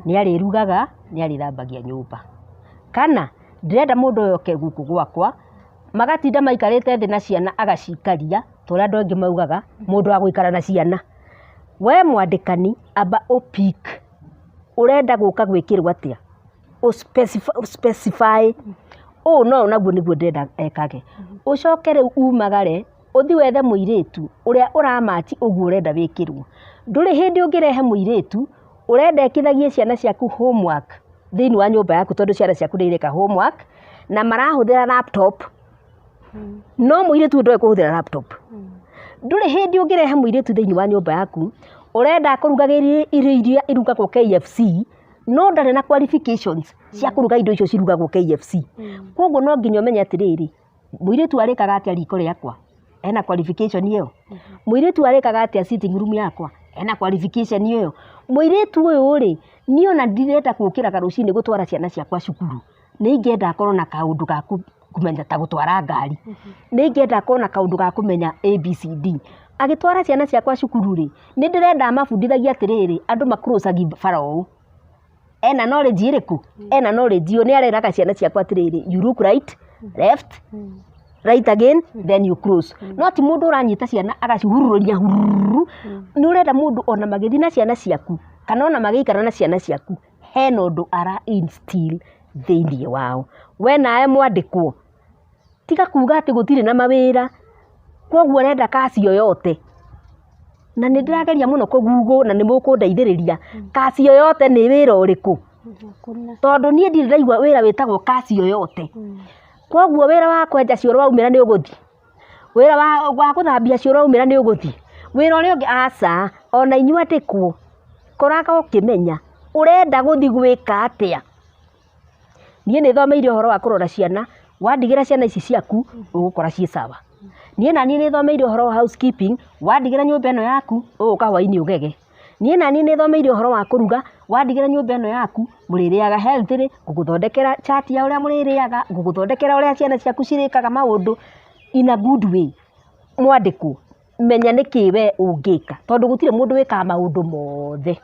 nĩ arĩrugaga, nĩ arĩthambagia nyũmba, kana ndĩrenda mũndũ ũyũ oke gũkũ gwakwa magatinda maikarĩte thĩ na ciana agacikaria ta ũrĩa andũ angĩ maugaga mũndũ wa gũikara na ciana. We mwandĩkani, amba ũ pick ũrenda gũka gwĩkĩrwo atĩa, ũ specify ũũ no naguo nĩguo ndĩrenda ekage. Ũcoke rĩu umagare ũthiĩ wethe mũirĩtu ũrĩa ũramatch ũguo ũrenda wĩkĩrwo. Ndũrĩ hĩndĩ ũngĩrehe mũirĩtu ũrenda ekithagie ciana ciaku homework thĩinĩ wa nyũmba yaku, tondũ ciana ciaku nĩ ireka homework na marahũthĩra laptop, no mũirĩtu ũyũ ndoĩ kũhũthĩra laptop. Ndũrĩ hĩndĩ ũngĩrehe mũirĩtu thĩinĩ wa nyũmba yaku ũrenda akũrugagĩrie irio iria irugagwo KFC, no ndarĩ na qualifications cia kũruga indo icio cirugagwo KFC. Koguo no nginya ũmenye atĩrĩrĩ, mũirĩtu arĩkaga atĩa riko rĩakwa, ena qualification ĩyo? Mũirĩtu arĩkaga atĩa sitting room yakwa, ena qualification ĩyo? Mũirĩtu ũyũ rĩ, niĩ ona ndirenda gũkĩraga rũcinĩ gũtwara ciana ciakwa cukuru, nĩ ingĩenda akorwo na kaũndũ ga kũmenya ta gũtwara ngari, nĩ ingĩenda akorwo na kaũndũ ga kũmenya ABCD. Agĩtwara ciana ciakwa cukuru rĩ, nĩ ndĩrenda amabundithagie atĩrĩrĩ, andũ macrossagi bara ũũ. Ena knowledge ĩrĩkũ? Ena knowledge ĩyo nĩ areraga ciana ciakwa atĩrĩrĩ, you look right, left, right again, then you cross. No ti mũndũ ũranyita ciana agacihurũrũria hururu. Nĩ ũrenda mũndũ ona magĩthiĩ na ciana ciaku kana ona magĩikara na ciana ciaku, hena ũndũ ara instill thĩinĩ wao. We nawe mwandĩkwo, tiga kuga atĩ gũtirĩ na mawĩra, koguo ũrenda kazi yoyote. Na nĩ ndĩrageria mũno kũ-google na nĩ mũkũndeithĩrĩria, kazi yoyote nĩ wĩra ũrĩkũ? Hakuna. Tondũ niĩ ndirĩ ndaigua wĩra wĩtagwo kazi yoyote. Koguo wĩra wa kwenja cioro waumĩra nĩ ũgũthiĩ, wĩra wa gũthambia cioro waumĩra nĩ ũgũthiĩ, wĩra ũrĩa ũngĩ aca. Ona inyuĩ andĩkwo, koraga ũkĩmenya ũrenda gũthiĩ gwĩka atĩa. Niĩ nĩ thomeire ũhoro wa kũrora ciana, wandigĩra ciana ici ciaku ũgũkora ciĩ sawa. Niĩ naniĩ nĩ thomeire ũhoro wa housekeeping, wandigĩra nyũmba ĩno yaku ũgũka hwainĩ ũgege. Niĩ naniĩ nĩ thomeire ũhoro wa kũruga, wandigĩra nyũmba ĩno yaku mũrĩrĩaga healthy, ngũgũthondekera chart ya ũrĩa mũrĩrĩaga, ngũgũthondekera ũrĩa ciana ciaku cirĩkaga maũndũ in a good way. Mwandĩkwo, menya nĩkĩ we ũngĩka, tondũ gũtirĩ mũndũ wĩkaga maũndũ mothe.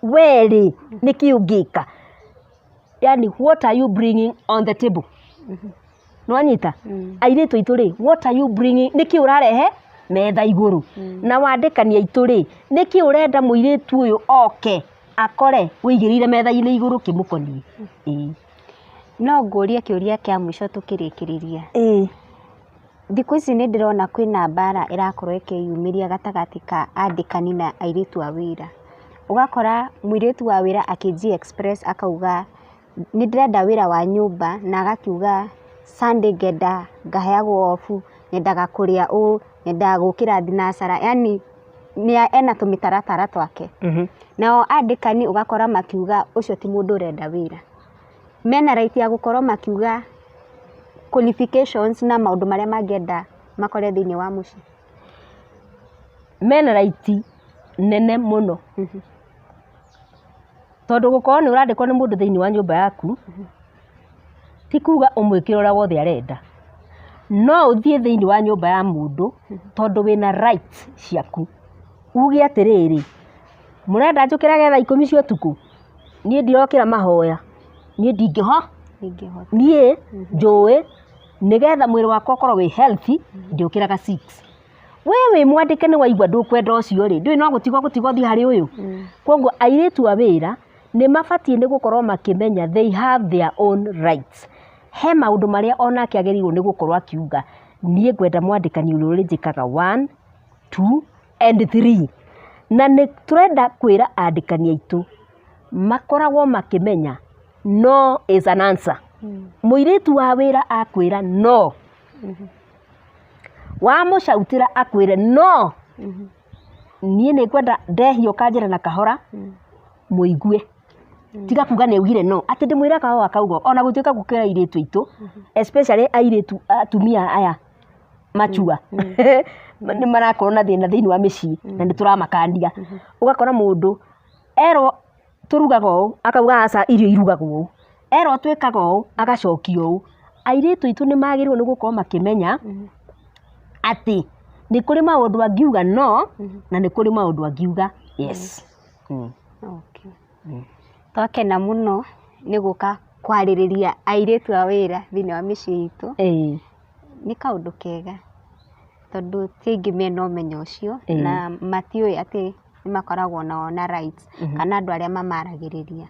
We rĩ, nĩkĩ ũngĩka? Yani, what are you bringing on the table? Nĩwanyita? Airĩtu aitũ rĩ, what are you bringing? Nĩkĩ ũrarehe metha igũrũ? Na wandĩkani aitũ rĩ, nĩkĩ ũrenda mũirĩtu ũyũ oke Akore wĩigĩrĩire metha-inĩ igũrũ kĩmũkoniĩ. Ĩĩ. No ngũrie kĩũria kĩa mũico tũkĩrĩkĩrĩria. Ĩĩ. Thikũ ici nĩ ndĩrona kwĩna mbara ĩrakorwo ĩkĩyumĩria gatagatĩ ka andĩkani na airĩtu a wĩra. Ũgakora mũirĩtu wa wĩra akĩnji express akauga nĩ ndĩrenda wĩra wa nyũmba, na agakiuga Sunday ngenda ngaheagwo off, nyendaga kũrĩa ũũ, nyendaga gũkĩra thinacara, yani ena tũmĩtaratara twake. Nao andĩkani ũgakora makiuga ũcio ti mũndũ ũrenda wĩra. Mena right ya gũkorwo makiuga qualifications na maũndũ marĩa mangĩenda makore thĩinĩ wa mũciĩ. Mena right nene mũno. Tondũ gũkorwo nĩ ũrandĩkwo nĩ mũndũ thĩinĩ wa nyũmba yaku, ti kuga ũmwĩkĩre ũrĩa wothe arenda. No ũthiĩ thĩinĩ wa nyũmba ya mũndũ tondũ wĩna rights ciaku. Uge atĩrĩrĩ, mũrenda njũkĩrage thaa 10 cia ũtukũ? Niĩ ndirokĩra mahoya, niĩ ndingĩho, Ndingĩhota. Niĩ njũĩ nĩgetha mwĩrĩ wakwa ũkorwo wĩ healthy, ndĩũkĩraga 6. We wĩ mwandĩke nĩ waigua ndũkwenda ũcio rĩ, ndũĩ no gũtigwo gũtigwo ũthiĩ harĩ ũyũ. Koguo airĩtu a wĩra nĩ mabatiĩ nĩ gũkorwo makĩmenya they have their own rights. He maũndũ marĩa onake agĩrĩirwo nĩ gũkorwo akiuga, niĩ ngwenda mwandĩkani ũrĩa ũrĩnjĩkaga 1, 2 and 3. Na nĩ tũrenda kwĩra andĩkani aitũ makoragwo makĩmenya no is an answer. Mũirĩtu wa wĩra akwĩra no, wamũcautĩra akwĩre no, niĩ nĩ ngwenda ndehia ũkanjĩra na kahora, mũigue. Tiga kuga nĩ augire no, atĩ ndĩmwĩraga o akauga, ona gũtuĩka gũkĩra airĩtu aitũ, especially airĩtu atumia aya machua, nĩ marakorwo na thĩna thĩinĩ wa mĩciĩ na nĩ tũramakania. Ũgakora mũndũ erwo tũrugaga ũũ, akauga aca irio irugagwo ũũ, erwo twĩkaga ũũ, agacokia ũũ. Airĩtu aitũ nĩ magĩrĩirwo nĩ gũkorwo makĩmenya atĩ nĩ kũrĩ maũndũ angiuga no, na nĩ kũrĩ maũndũ angiuga yes. Okay. Twakena mũno nĩ gũka kwarĩrĩria airĩtu a wĩra thĩinĩ wa mĩciĩ itũ. Nĩ kaũndũ kega tondũ ti aingĩ mena ũmenyo ũcio na matiũĩ atĩ nĩ makoragwo nao na rights kana andũ arĩa mamaragĩrĩria,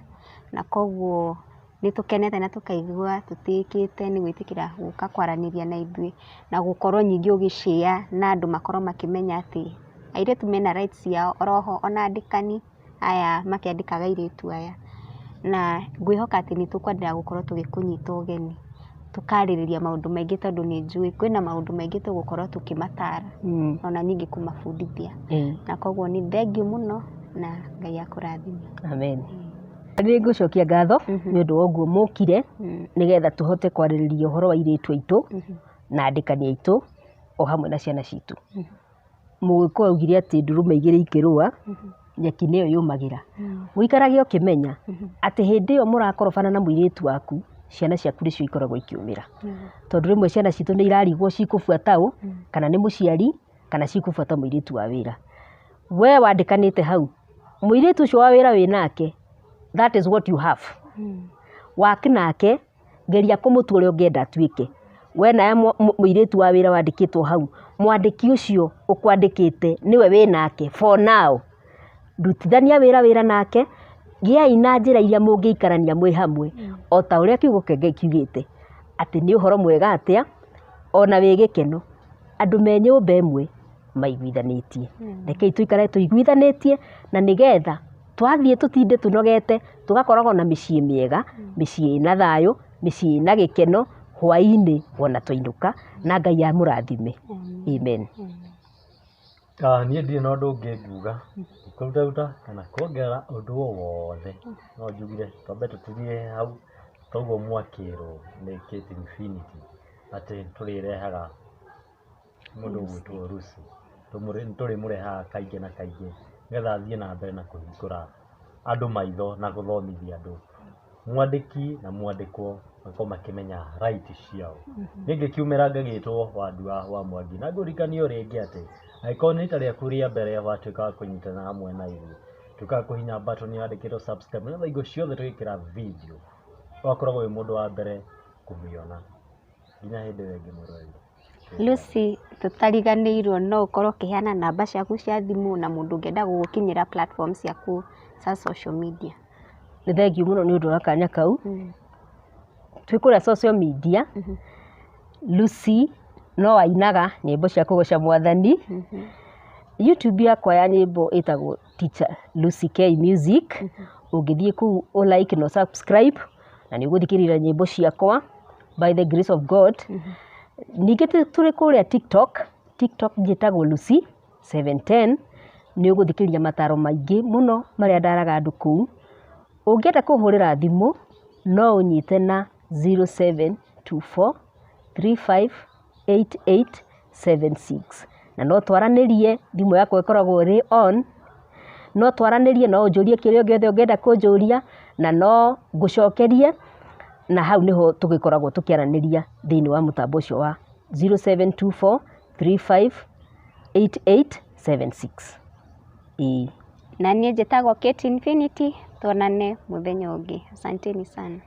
na koguo nĩ tũkenete na tũkaigua tũtĩĩkĩte nĩ gwĩtĩkĩra gũka kwaranĩria na ithuĩ na gũkorwo ningĩ ũgĩ share na andũ makorwo makĩmenya atĩ airĩtu mena rights ciao oroho ona andĩkani aya makĩandĩkaga airĩtu aya, na ngwĩhoka atĩ nĩ tũkwendaga gũkorwo tũgĩkũnyita ũgeni tũkarĩrĩria maũndũ maingĩ tondũ nĩ njũĩ kwĩna maũndũ maingĩ tũgũkorwo tũkĩmatara ona ningĩ kũmabundithia, na koguo nĩ thengiũ mũno na Ngai akũrathime. Amen. Nĩ ngũcokia ngatho nĩ ũndũ wa ũguo mũkire nĩgetha tũhote kwarĩrĩria ũhoro wa airĩtu aitũ na andĩkani aitũ o hamwe na ciana citũ. Mũgĩkũyũ augire atĩ ndũrũme igĩrĩ ikĩrũa nyeki nĩyo yũmagĩra. Ũikarage ũkĩmenya atĩ hĩndĩ ĩyo mũrakorobana na mũirĩtu waku, ciana ciaku nĩcio ikoragwo ikĩũmĩra. Tondũ rĩmwe ciana citũ nĩ irarigwo cikũbuata ũ, kana nĩ mũciari, kana cikũbuata mũirĩtu wa wĩra. We wandĩkanĩte hau, mũirĩtu ũcio wa wĩra wĩnake, that is what you have. Work nake, geria kũmũtua ũrĩa ũngĩenda atuĩke. We nawe mũirĩtu wa wĩra wandĩkĩtwo hau, mwandĩki ũcio ũkwandĩkĩte nĩwe wĩnake for now. Rutithania wĩra wĩra nake, gĩai na njĩra iria mũngĩikarania mwĩ hamwe, o ta ũrĩa kiugo kĩa Ngai kiugĩte, atĩ nĩ ũhoro mwega atĩa, ona wĩ gĩkeno, andũ me nyũmba ĩmwe maiguithanĩtie. Rekei tũikare tũiguithanĩtie na nĩgetha twathiĩ tũtinde tũnogete, tũgakoragwo na mĩciĩ mĩega, mĩciĩ ĩna thayũ, mĩciĩ ĩna gĩkeno, hwaĩ-inĩ wona twainũka, na Ngai amũrathime. Amen. Niĩ ndirĩ na ũndũ ũngĩ nguga, ndikũrutaruta kana kuongerera ũndũ o wothe, no njugire twambe tũtigire hau, toguo mwakĩrwo nĩ Kate Infinity atĩ tũrĩrehaga mũndũ ũgwĩtwo Lucy, tũrĩmũrehaga kaingĩ na kaingĩ nĩgetha athiĩ na mbere na kũhingũra andũ maitho na gũthomithia andũ mwandĩki na mwandĩkwo makorwo makĩmenya right ciao. Niĩ ngĩkiumĩra ngagĩtwo Wandua wa Mwangi na ngũririkanie o rĩngĩ atĩ angĩkorwo nĩ rita rĩaku rĩa mbere watuĩka wa kũnyitana hamwe na ithuĩ, tuĩka wa kũhihinya button yandĩkĩtwo subscribe nĩgetha hingo ciothe tũgĩkĩra video ũgakoragwo wĩ mũndũ wa mbere kũmĩona. Nginya hĩndĩ ĩyo ĩngĩ mwĩroreri. Lucy, tũtariganĩirwo no ũkorwo ũkĩheana namba ciaku cia thimũ na mũndũ ũngĩenda gũgũkinyĩra platform ciaku cia social media? Nĩ thengiũ mũno nĩ ũndũ wa kanya kau. Twĩ kũrĩa social media, Lucy no ainaga nyĩmbo cia kũgoca Mwathani. YouTube yakwa ya nyĩmbo ĩtagwo Teacher Lucy K Music. Ũngĩthiĩ kũu ũ like na ũ subscribe na nĩ ũgũthikĩrĩria nyĩmbo ciakwa by the grace of God. Ningĩ tũrĩ kũrĩa TikTok, TikTok njĩtagwo Lucy 710, nĩ ũgũthikĩrĩria mataro maingĩ mũno marĩa ndaraga andũ kũu. Ũngĩenda kũhũrĩra thimũ no ũnyite na 0724 358876 na no twaranĩrie, thimũ yakwa ĩkoragwo ĩrĩ on, no twaranĩrie, no ũnjũrie kĩrĩa gĩothe ũngĩenda kũnjũria na no ngũcokerie, na hau nĩho tũgĩkoragwo tũkĩaranĩria thĩinĩ wa mũtambo ũcio wa 0724 358876. Ĩĩ. Na niĩ njĩtagwo Kate Infinity, tuonane mũthenya ũngĩ. Asanteni sana.